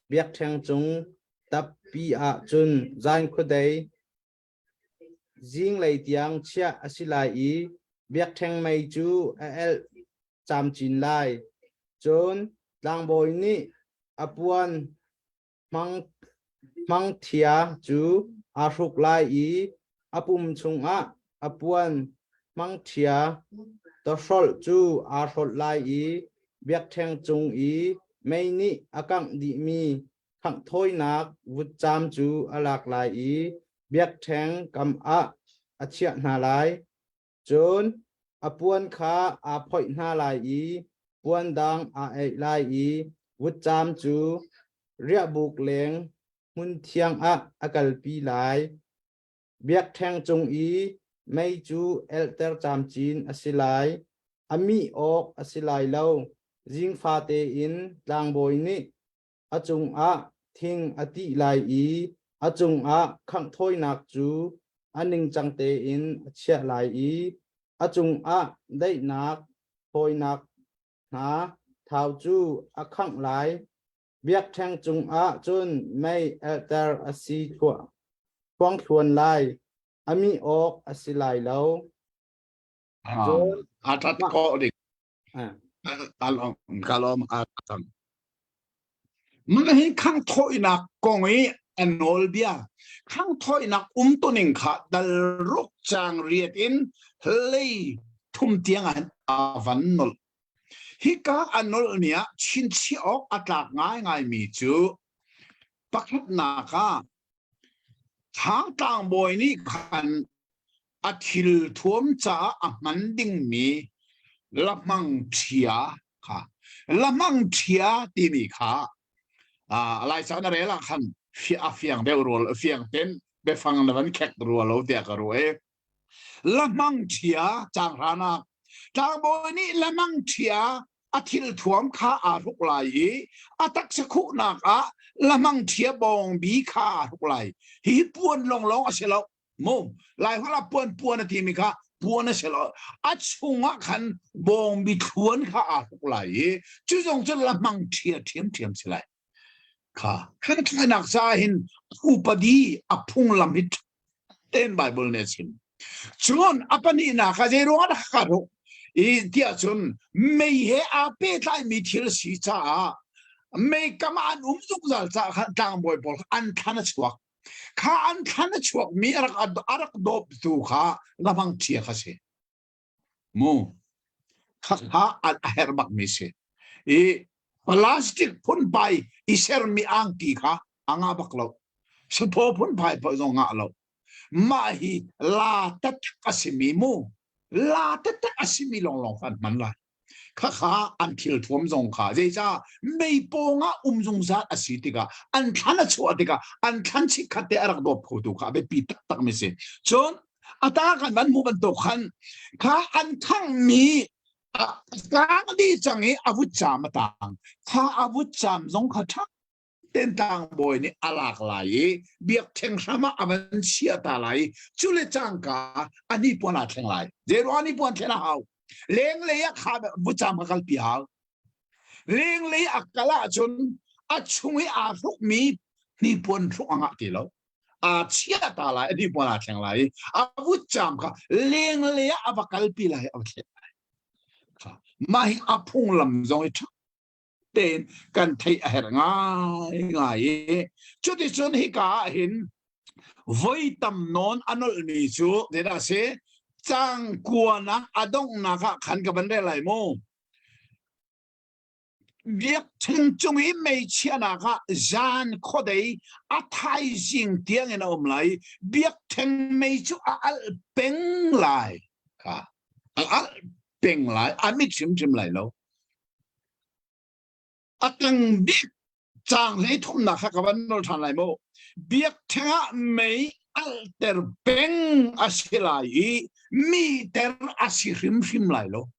biakṭheng cung tappi ah cun zan khuadei Zinglei tiang chiah a si lai i biakṭheng mei cu a elh camcin lai. Cun tlangbawi nih a puan hmangthia cu aa hruk lai i a pum chungah a puan hmangṭhia tawhrolh cu aa hrolh lai i biakṭheng cung i mei nih a kangh dihmi khanghthawinak vutcam cu a lak lai i biakṭheng kam ah a chiah hna lai. Cun a puan kha aa phoih hna lai i puan dang aa aih lai i vutcam cu riahbuk leng hmun thiang ah a kalpi lai. Biakṭheng cung i mei cu elhter camcin a si lai, a mih awk a si lai lo. Zingfa tein tlangbawi nih a cungah thing a tih lai i a cungah khanghthawinak cu a ningcang tein a chiah lai i a cungah daihnak thawinak hna thau cu a khangh lai. Biakṭheng cungah cun mei alhter a si thluangthluan lai, a mih awk a si lai lo. Cun A ṭhat khawh ding. Kalom a cang. Mah hi khang thawinak kong i a nawlbia khang thawinak umtuning kha dal ruk caang riat in hlei thum tiang ah a van nolh. Hika a nolh ni ah chinchiah awk a tlak ngaingaimi cu pakhatnak ah Thang tlangbawi nih khan a thil thuam caah a hman dingmi lahmang ṭhia kha lahmang ṭhia timi kha Laica na rel ah khan a fiang deuh rual fiang ten biafang na van khek rua lo tiah ka ruah i lahmang ṭhia caanghranak tlangbawi nih lahmang ṭhia a thil thuam kha aa hruk lai i a taksa khuhnak ah lahmang ṭhia bawngbi kha aa hruk lai. Hihi puan lawnglawng a si lo. Mu Laiholh ah puan puan a timi kha puan a si lo. A chungah khan bawngbi thluan kha aa hruk lai i cu zong cu lahmang ṭhia ṭhiamṭhiam si lai. Kha kan thlainak caah hin upadi a phunglam hi tein Bible nih a chim. Cun a pahnihnak ah zei ruangah dah ka hruk? I tiah cun mei he aa pehtlaimi thil si caah mei kam ah an um zungzal caah khan tlangbawi pawl kha an thlan a chuak. Kha an thlan a chuakmi a rak a rak dawptu kha lamang ṭhia kha si. Mu khakha a herh bakmi si. I plastic phunphai i sermi angki kha a ngah bak lo. Saphaw phunphai paoh zong ngah lo. Mah hi la taktak a simi mu. La taktak a simi lawnglawng kha an hman lai. Khakha an thil thuam zong kha zeicah mei pawng ah um zungzal a si tikah an thlan a chuah tikah an thlan chikkhat te a rak dawp khotu kha a biapi taktak mi si. Cun a ta kan van hmuh bantuk khan kha an thangmi a tlang dih cang i a vutcaam a tang kha a vutcaam zong kha ṭha tein tlangbawi nih a lak lai i biakṭheng hram ah a van chiah ta lai i cu le cangka a hnipuan aa thleng lai zeiruang hnipuan thlen a hau lenglei ah kha vutcaam kha kalpi hau lenglei a kal ahcun a chung i aa hrukmi hnipuan hruk a ngah ti lo aa chiah ta lai a hnipuan aa thleng lai i a vutcaam kha lenglei ah a va kalpi lai a va thlen lai mah hi a phunglam zong i ṭha tein kan theih a herh ngaingai i cuticun hika ah hin voi tam nawn a nolhmi cu zeidah a si cang kuanak a donghnak ah khan ka van rel lai mu biakṭheng cung i mei chiahnak ah zan khuadei a thaizing tiang in a um lai biakṭheng mei cu a alh peng lai kha a alh peng lai a mit hrimhrim lai lo A tang bik caang hlei thumnak kha ka van nawl ṭhan lai mu. Biakṭheng ah mei alhter peng a si lai i miter a si hrimhrim lai lo.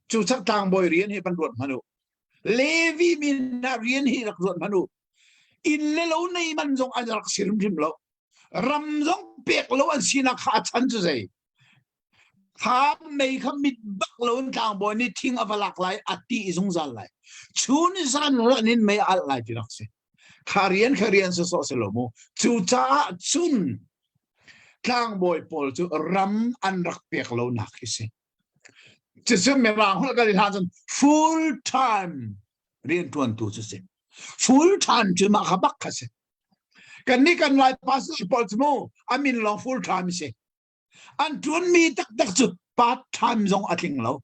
Cu cak tlangbawi rian hi van ruat hmanh u. Levi mi hna rian hi rak ruat hmanh u. Inn le lo nei man zong an rak si hrimhrim lo. Ram zong pek lo an sinak kha a chan cu zei. Kha mei kha mit bak lo in tlangbawi nih thing a va lak lai a ti zungzal lai. Chun zan ran in mei a alh lai ti rak si. Kha rian kha rian sawsawh si lo mu. Cucaah cun tlangbawi pawl cu ram an rak pek lo nak hi si. Cucu mirang holh kan i hlan cun full time rianṭuantu cu si. Full time cu mah kha bak kha si. Kan nih kan Lai pastor pawl cu mu a min lawng full time si. An ṭuanmi taktak cu part time zong a tling lo.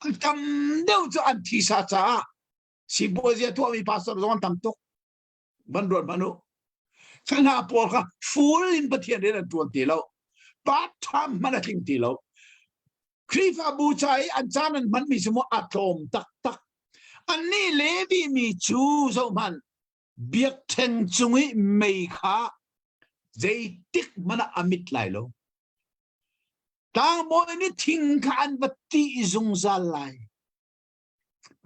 An tam deuh cu an thisa caah sipuazi a tuahmi pastor zong an tam tuk. Van ruat hmanh u. Hna pawl kha full in Pathian rian an ṭuan ti lo. Part time hmanh a tling ti lo. Khrihfabu ca i an caan an hmanmi cu mu a tlawm taktak. Annih Levi mi cu zohhmanh biakṭheng cung i mei kha zeitik hmanh ah a mit lai lo. Tlangbawi nih thing kha an va tih zungzal lai.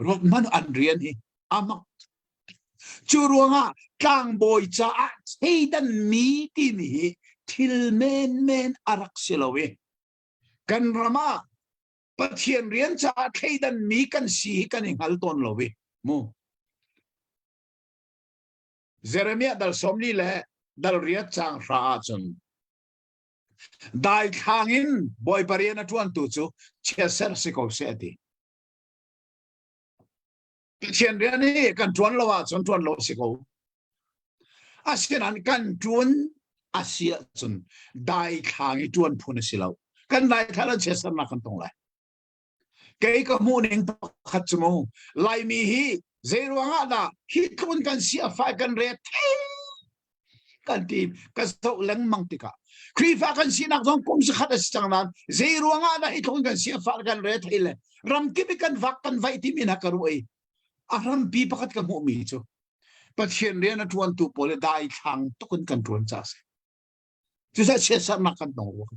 Ruat hmanh an rian hi a mak. Cu ruangah tlangbawi caah thleidanmi timi hi thil menmen a rak si lo i kan ram ah Pathian rian caah thleidanmi kan si hi kan i hngal tawn lo i mu. Jeremiah dal 40 le dal riat caang hra ahcun Daithlang in Bawipa rian a ṭuantu cu chiatser si ko seh a ti. Pathian rian hi kan ṭuan lo ahcun ṭuan lo si ko. Asinain kan ṭuan a si ahcun daithlang i ṭuan phun a si lo. Kan daithlang ah chiatsernak kan tong lai. Kei ka hmuh ning pakhat cu mu Laimi hi zei ruangah dah hi tlun kan si a fai kan re thei kan ti ka zoh lengmang tikah Khrihfa kan sinak zong kum zakhat a si cang nain zei ruangah dah hi tlun kan si a fai kan re thei le ramkip i kan vak kan vaih timi na ka ruah i a hrampi pakhat ka hmuhmi cu Pathian rian a ṭuantu pawl i daithlang tuk in kan ṭuan ca a si. Cucaah chiatsernak kan tong rua.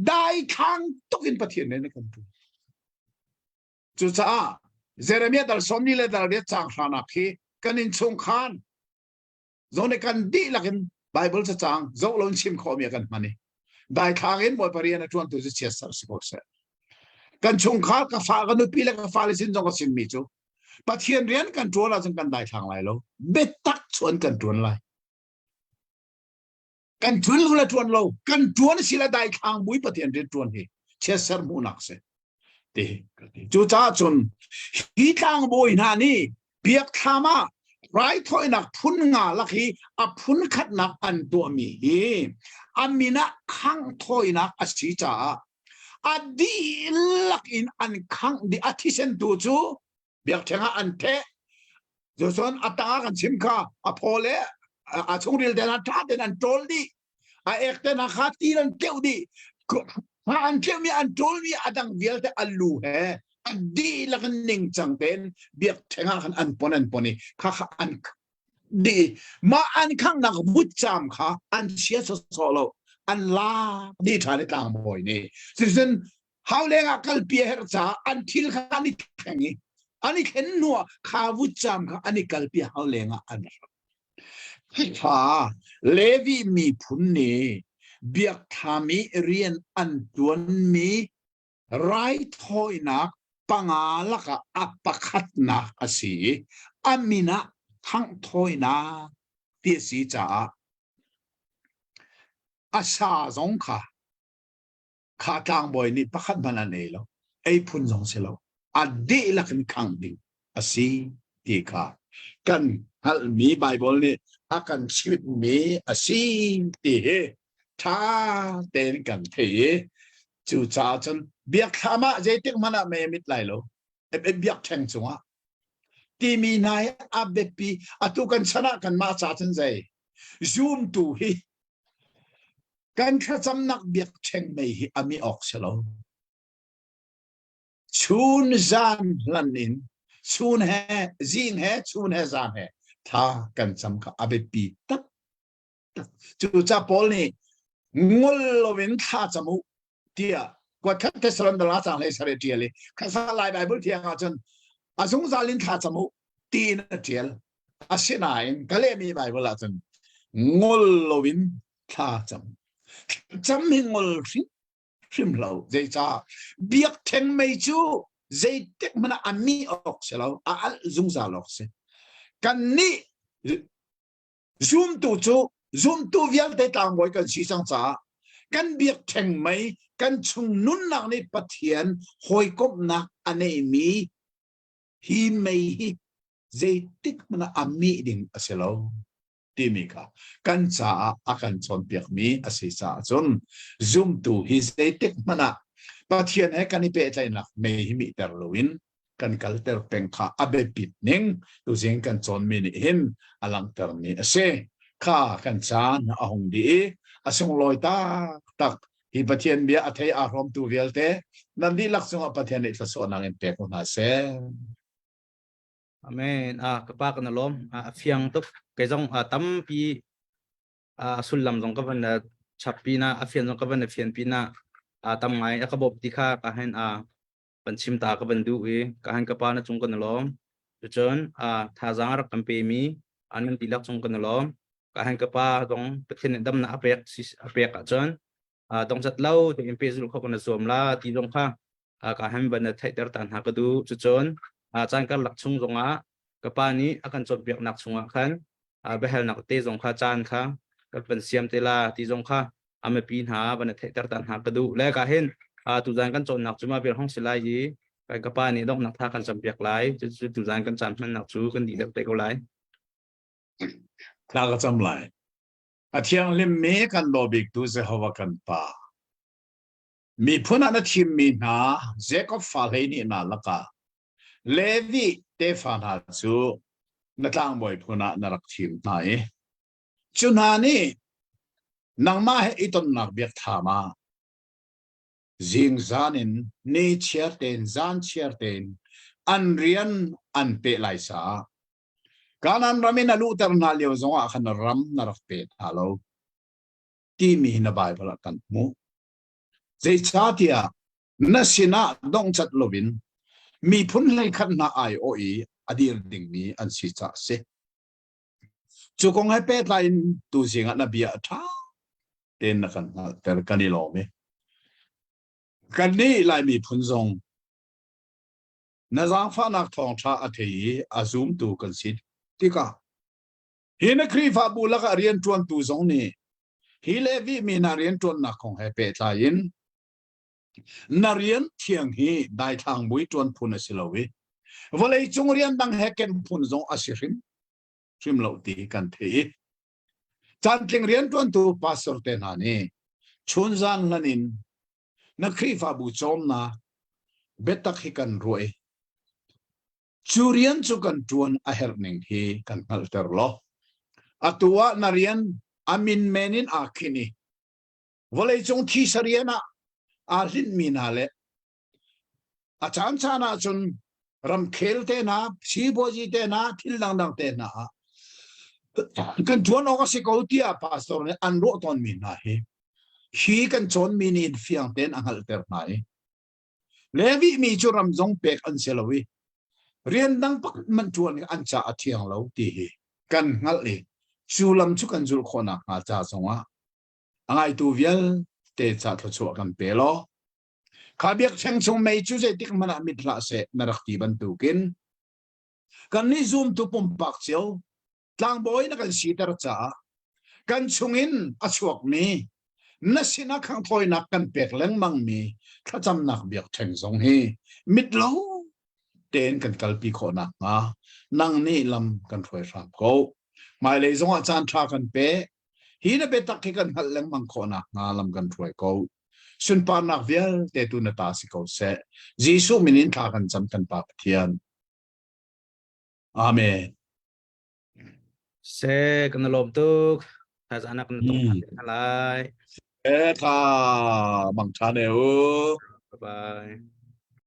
Daithlang tuk in Pathian nih kan ṭuan. Cucaah Jeremiah dal sawmli le dal riat caang hranak hi kan innchungkhar zong nih kan dihlak in Bible cacang zoh lo in chim khawhmi a kan hman i daithlang in Bawipa rian a ṭuantu cu chiatser si ko seh. Kan chungkhar ka fa ka nupi le ka fale sin zong ka chimmi cu Pathian rian kan ṭuan ahcun kan daithlang lai lo. Biatak chuan kan ṭuan lai. Kan ṭuan lo le ṭuan lo kan ṭuan si le daithlang mui Pathian rian ṭuan hi chiatser hmuhnak si ti cucaah cun hi tlangbawi hna nih biakthlam ah raithawinak phun nga lak hi a phun khatnak an tuahmi hi a min ah khangh thawinak a si caah a dihlak in an khangh dih a thisen tu cu biakṭheng ah an theh cun a tang ah kan chim kha a phaw le a chungril te hna ṭha tein an ṭawl dih a ek te hna kha ti an tleuh dih kha an tleuhmi an ṭawlmi a dang vialte a lu he a dihlak in ningcang tein biakṭheng ah khan an pon an pon i kha kha an dih mah an khanghnak vutcaam kha an chia sawsawh lo an lak dih ṭhan i tlangbawi nih cucun Hauleng ah kalpi a herh caah an thil kha an i thleng i an i thlen hnuah kha vutcaam kha an i kalpi hauleng ah an rak. Kha Levi miphun nih biakthlam i rian an ṭuanmi raithawinak panga lakah a pakhatnak a si i a min ah khanghthawinak ti a si caah a sa zong kha Kha tlangbawi nih pakhat hmanh an ei lo, ei phun zong si lo, a dihlak in khangh ding a si ti kha kan hngalhmi Baibal nih a kan chimhmi a si ti hi ṭha tein kan thei i cucaah cun biakthlam ah zeitik hmanh ah mei a mit lai lo, biakṭheng cungah timi hna hi a biapi atu kan chan ah kanmah ca cun zei zumtu hi Kan thlacamnak biakṭheng mei hi a mi awk si lo. Chun zan hlan in chun he zing he chun he zan he thla kan cam kha a biapi tak. Cu ca Paul nih ngol loin thla cam u tiah kuatkhat Thessalon cang hlei sare tial i kha Lai Bible thiang ah cun a zungzal in thla cam u tiin a tial. Asinain ka lehmi Bible ah cun ngol loin thla cam. Cam hi ngol hrim hrim lo. Zeicah biakṭheng mei cu zeitik hmanh ah a mi awk si lo, a alh zungzal awk si. Kannih zumtu cu zumtu vialte tlangbawi kan si cang caah kan biakṭheng mei kan chung nunnak nih Pathian hawikomhnak a neimi hi mei hi zeitik hmanh ah a mih ding a si lo timi kha kan caah a kan cawnpiakmi a si caah cun zumtu hi zeitik hmanh ah Pathian he kan i pehtlaihnak mei hi mihter loin kan kalter peng kha a biapit ning tuzing kan cawnmi nih hin a langhtermi a si. Kha kan caan a hung dih i a sunglawi taktak. Hi Pathian bia a thei aa hrawmtu vialte nan dihlak cungah Pathian nih thluachuahnak in pe ko hna seh. Amen. Ah, ka pa kan lawm. Ah, a fiang tuk. Kei zong ah, tampi ah, sullam zong ka van chap pina a fian zong ka van fian pina ah, tam ngai a ka bawp ti kha ka hen a van chim ta ka van duh i ka han ka pa na cung kan lawm. Cucun ah, thazaang rak kan pe mi an tilak cung kan lawm. Ka han ka pa zong Pathian nih damnak a pek a pek ahcun dongcat lo tein pehzulh kho kan zuam la ti zong kha ka han van theihter ta hna ka duh. Cucun caan karlak chung zongah ka pa nih a kan cawnpiaknak chungah khan biahalnak te zong kha caan kha kan van siam te la ti zong kha a mipi hna van theihter ta hna ka duh. Le ka hin tuzan kan cawnnak cu ma vial hong si lai i kan ka pa nih donghnak tha kan campiak lai. Cucu tuzan kan caan hmannak cu kan dih deuh te ko lai. Thla ka cam lai. A thianghlimmi kan daw biktu Jehovah kan Pa. Miphun ah na thimmi hna Jakob fa 12 hna lakah Levi tefa hna cu na tlangbawi phun ah na rak thim hna i cu hna nih nangmah he i tonnak biakthlam ah zingzan in ni chiar tein zan chiar tein an rian an peh lai caah Kanaan ram in a luhter hna lio zongah khan ram na rak pe hna lo timi hi na Baibal ah kan hmuh. Zeicahtiah na sinah dongcat loin miphun hleikhat hna aiawh i a dir dingmi an si caah a si. Cu kong he pehtlai in tuzing ah na bia a ṭha tein na kan hngalhter kan i lawm i kannih Lai miphun zong na zaangfahnak thawngṭha a thei i a zumtu kan si tikah hi na Khrihfabu lakah rianṭuantu zong nih hi Levi mi hna rianṭuannak kong he pehtlai in na rian thiang hi daithlang mui ṭuan phun a si lo i vawlei cung rian dang he ken phun zong a si hrim hrim lo ti kan thei i cantling rianṭuantu pastor te hna nih chunzan hlan in na Khrihfabu cawmnak biatak hi kan ruah i cu rian cu kan ṭuan a herh ning hi kan hngalhter law atu ah na rian a min men in aa khin i vawleicung thisa rian ah aa hlinhmi hna le a caancaan ah cun ramkhel te hna sipuazi te hna thil dangdang te hna ah kan ṭuan awk a si ko tiah pastor nih an ruah tawnmi hna hi hi kan cawnmi nih fiang tein a hngalhter hna i Levi mi cu ram zong pek an si lo i rian dang pakhat man ṭuan an ca a thiang lo ti hi kan hngalh i cu lam cu kan zulh khawh nakhnga ca zongah a ngaitu vialte ca thluachuah kan pe law Kha biakṭheng chung mei cu zeitik hmanh ah mit hlah seh na rak ti bantukin kannih zumtu pumpak cio tlangbawi na kan siter caah kan chungin a chuakmi na sinah khanghthawinak kan pek lengmangmi thlacamnak biakṭheng zong hi mit lo tein kan kalpi khawh nakhnga nang nih lam kan hruai hram ko. Hmailei zongah caan ṭha kan pe. Hi na biatak hi kan hngalh lengmang khawh nakhnga lam kan hruai ko. Sunparnak vialte tu na ta si ko seh. Jesuh min in thla kan cam kan Pa Pathian. Amen. Se kan lawm tuk. Thazaang kan tong lai. E tha mang tha ne u. Bye bye.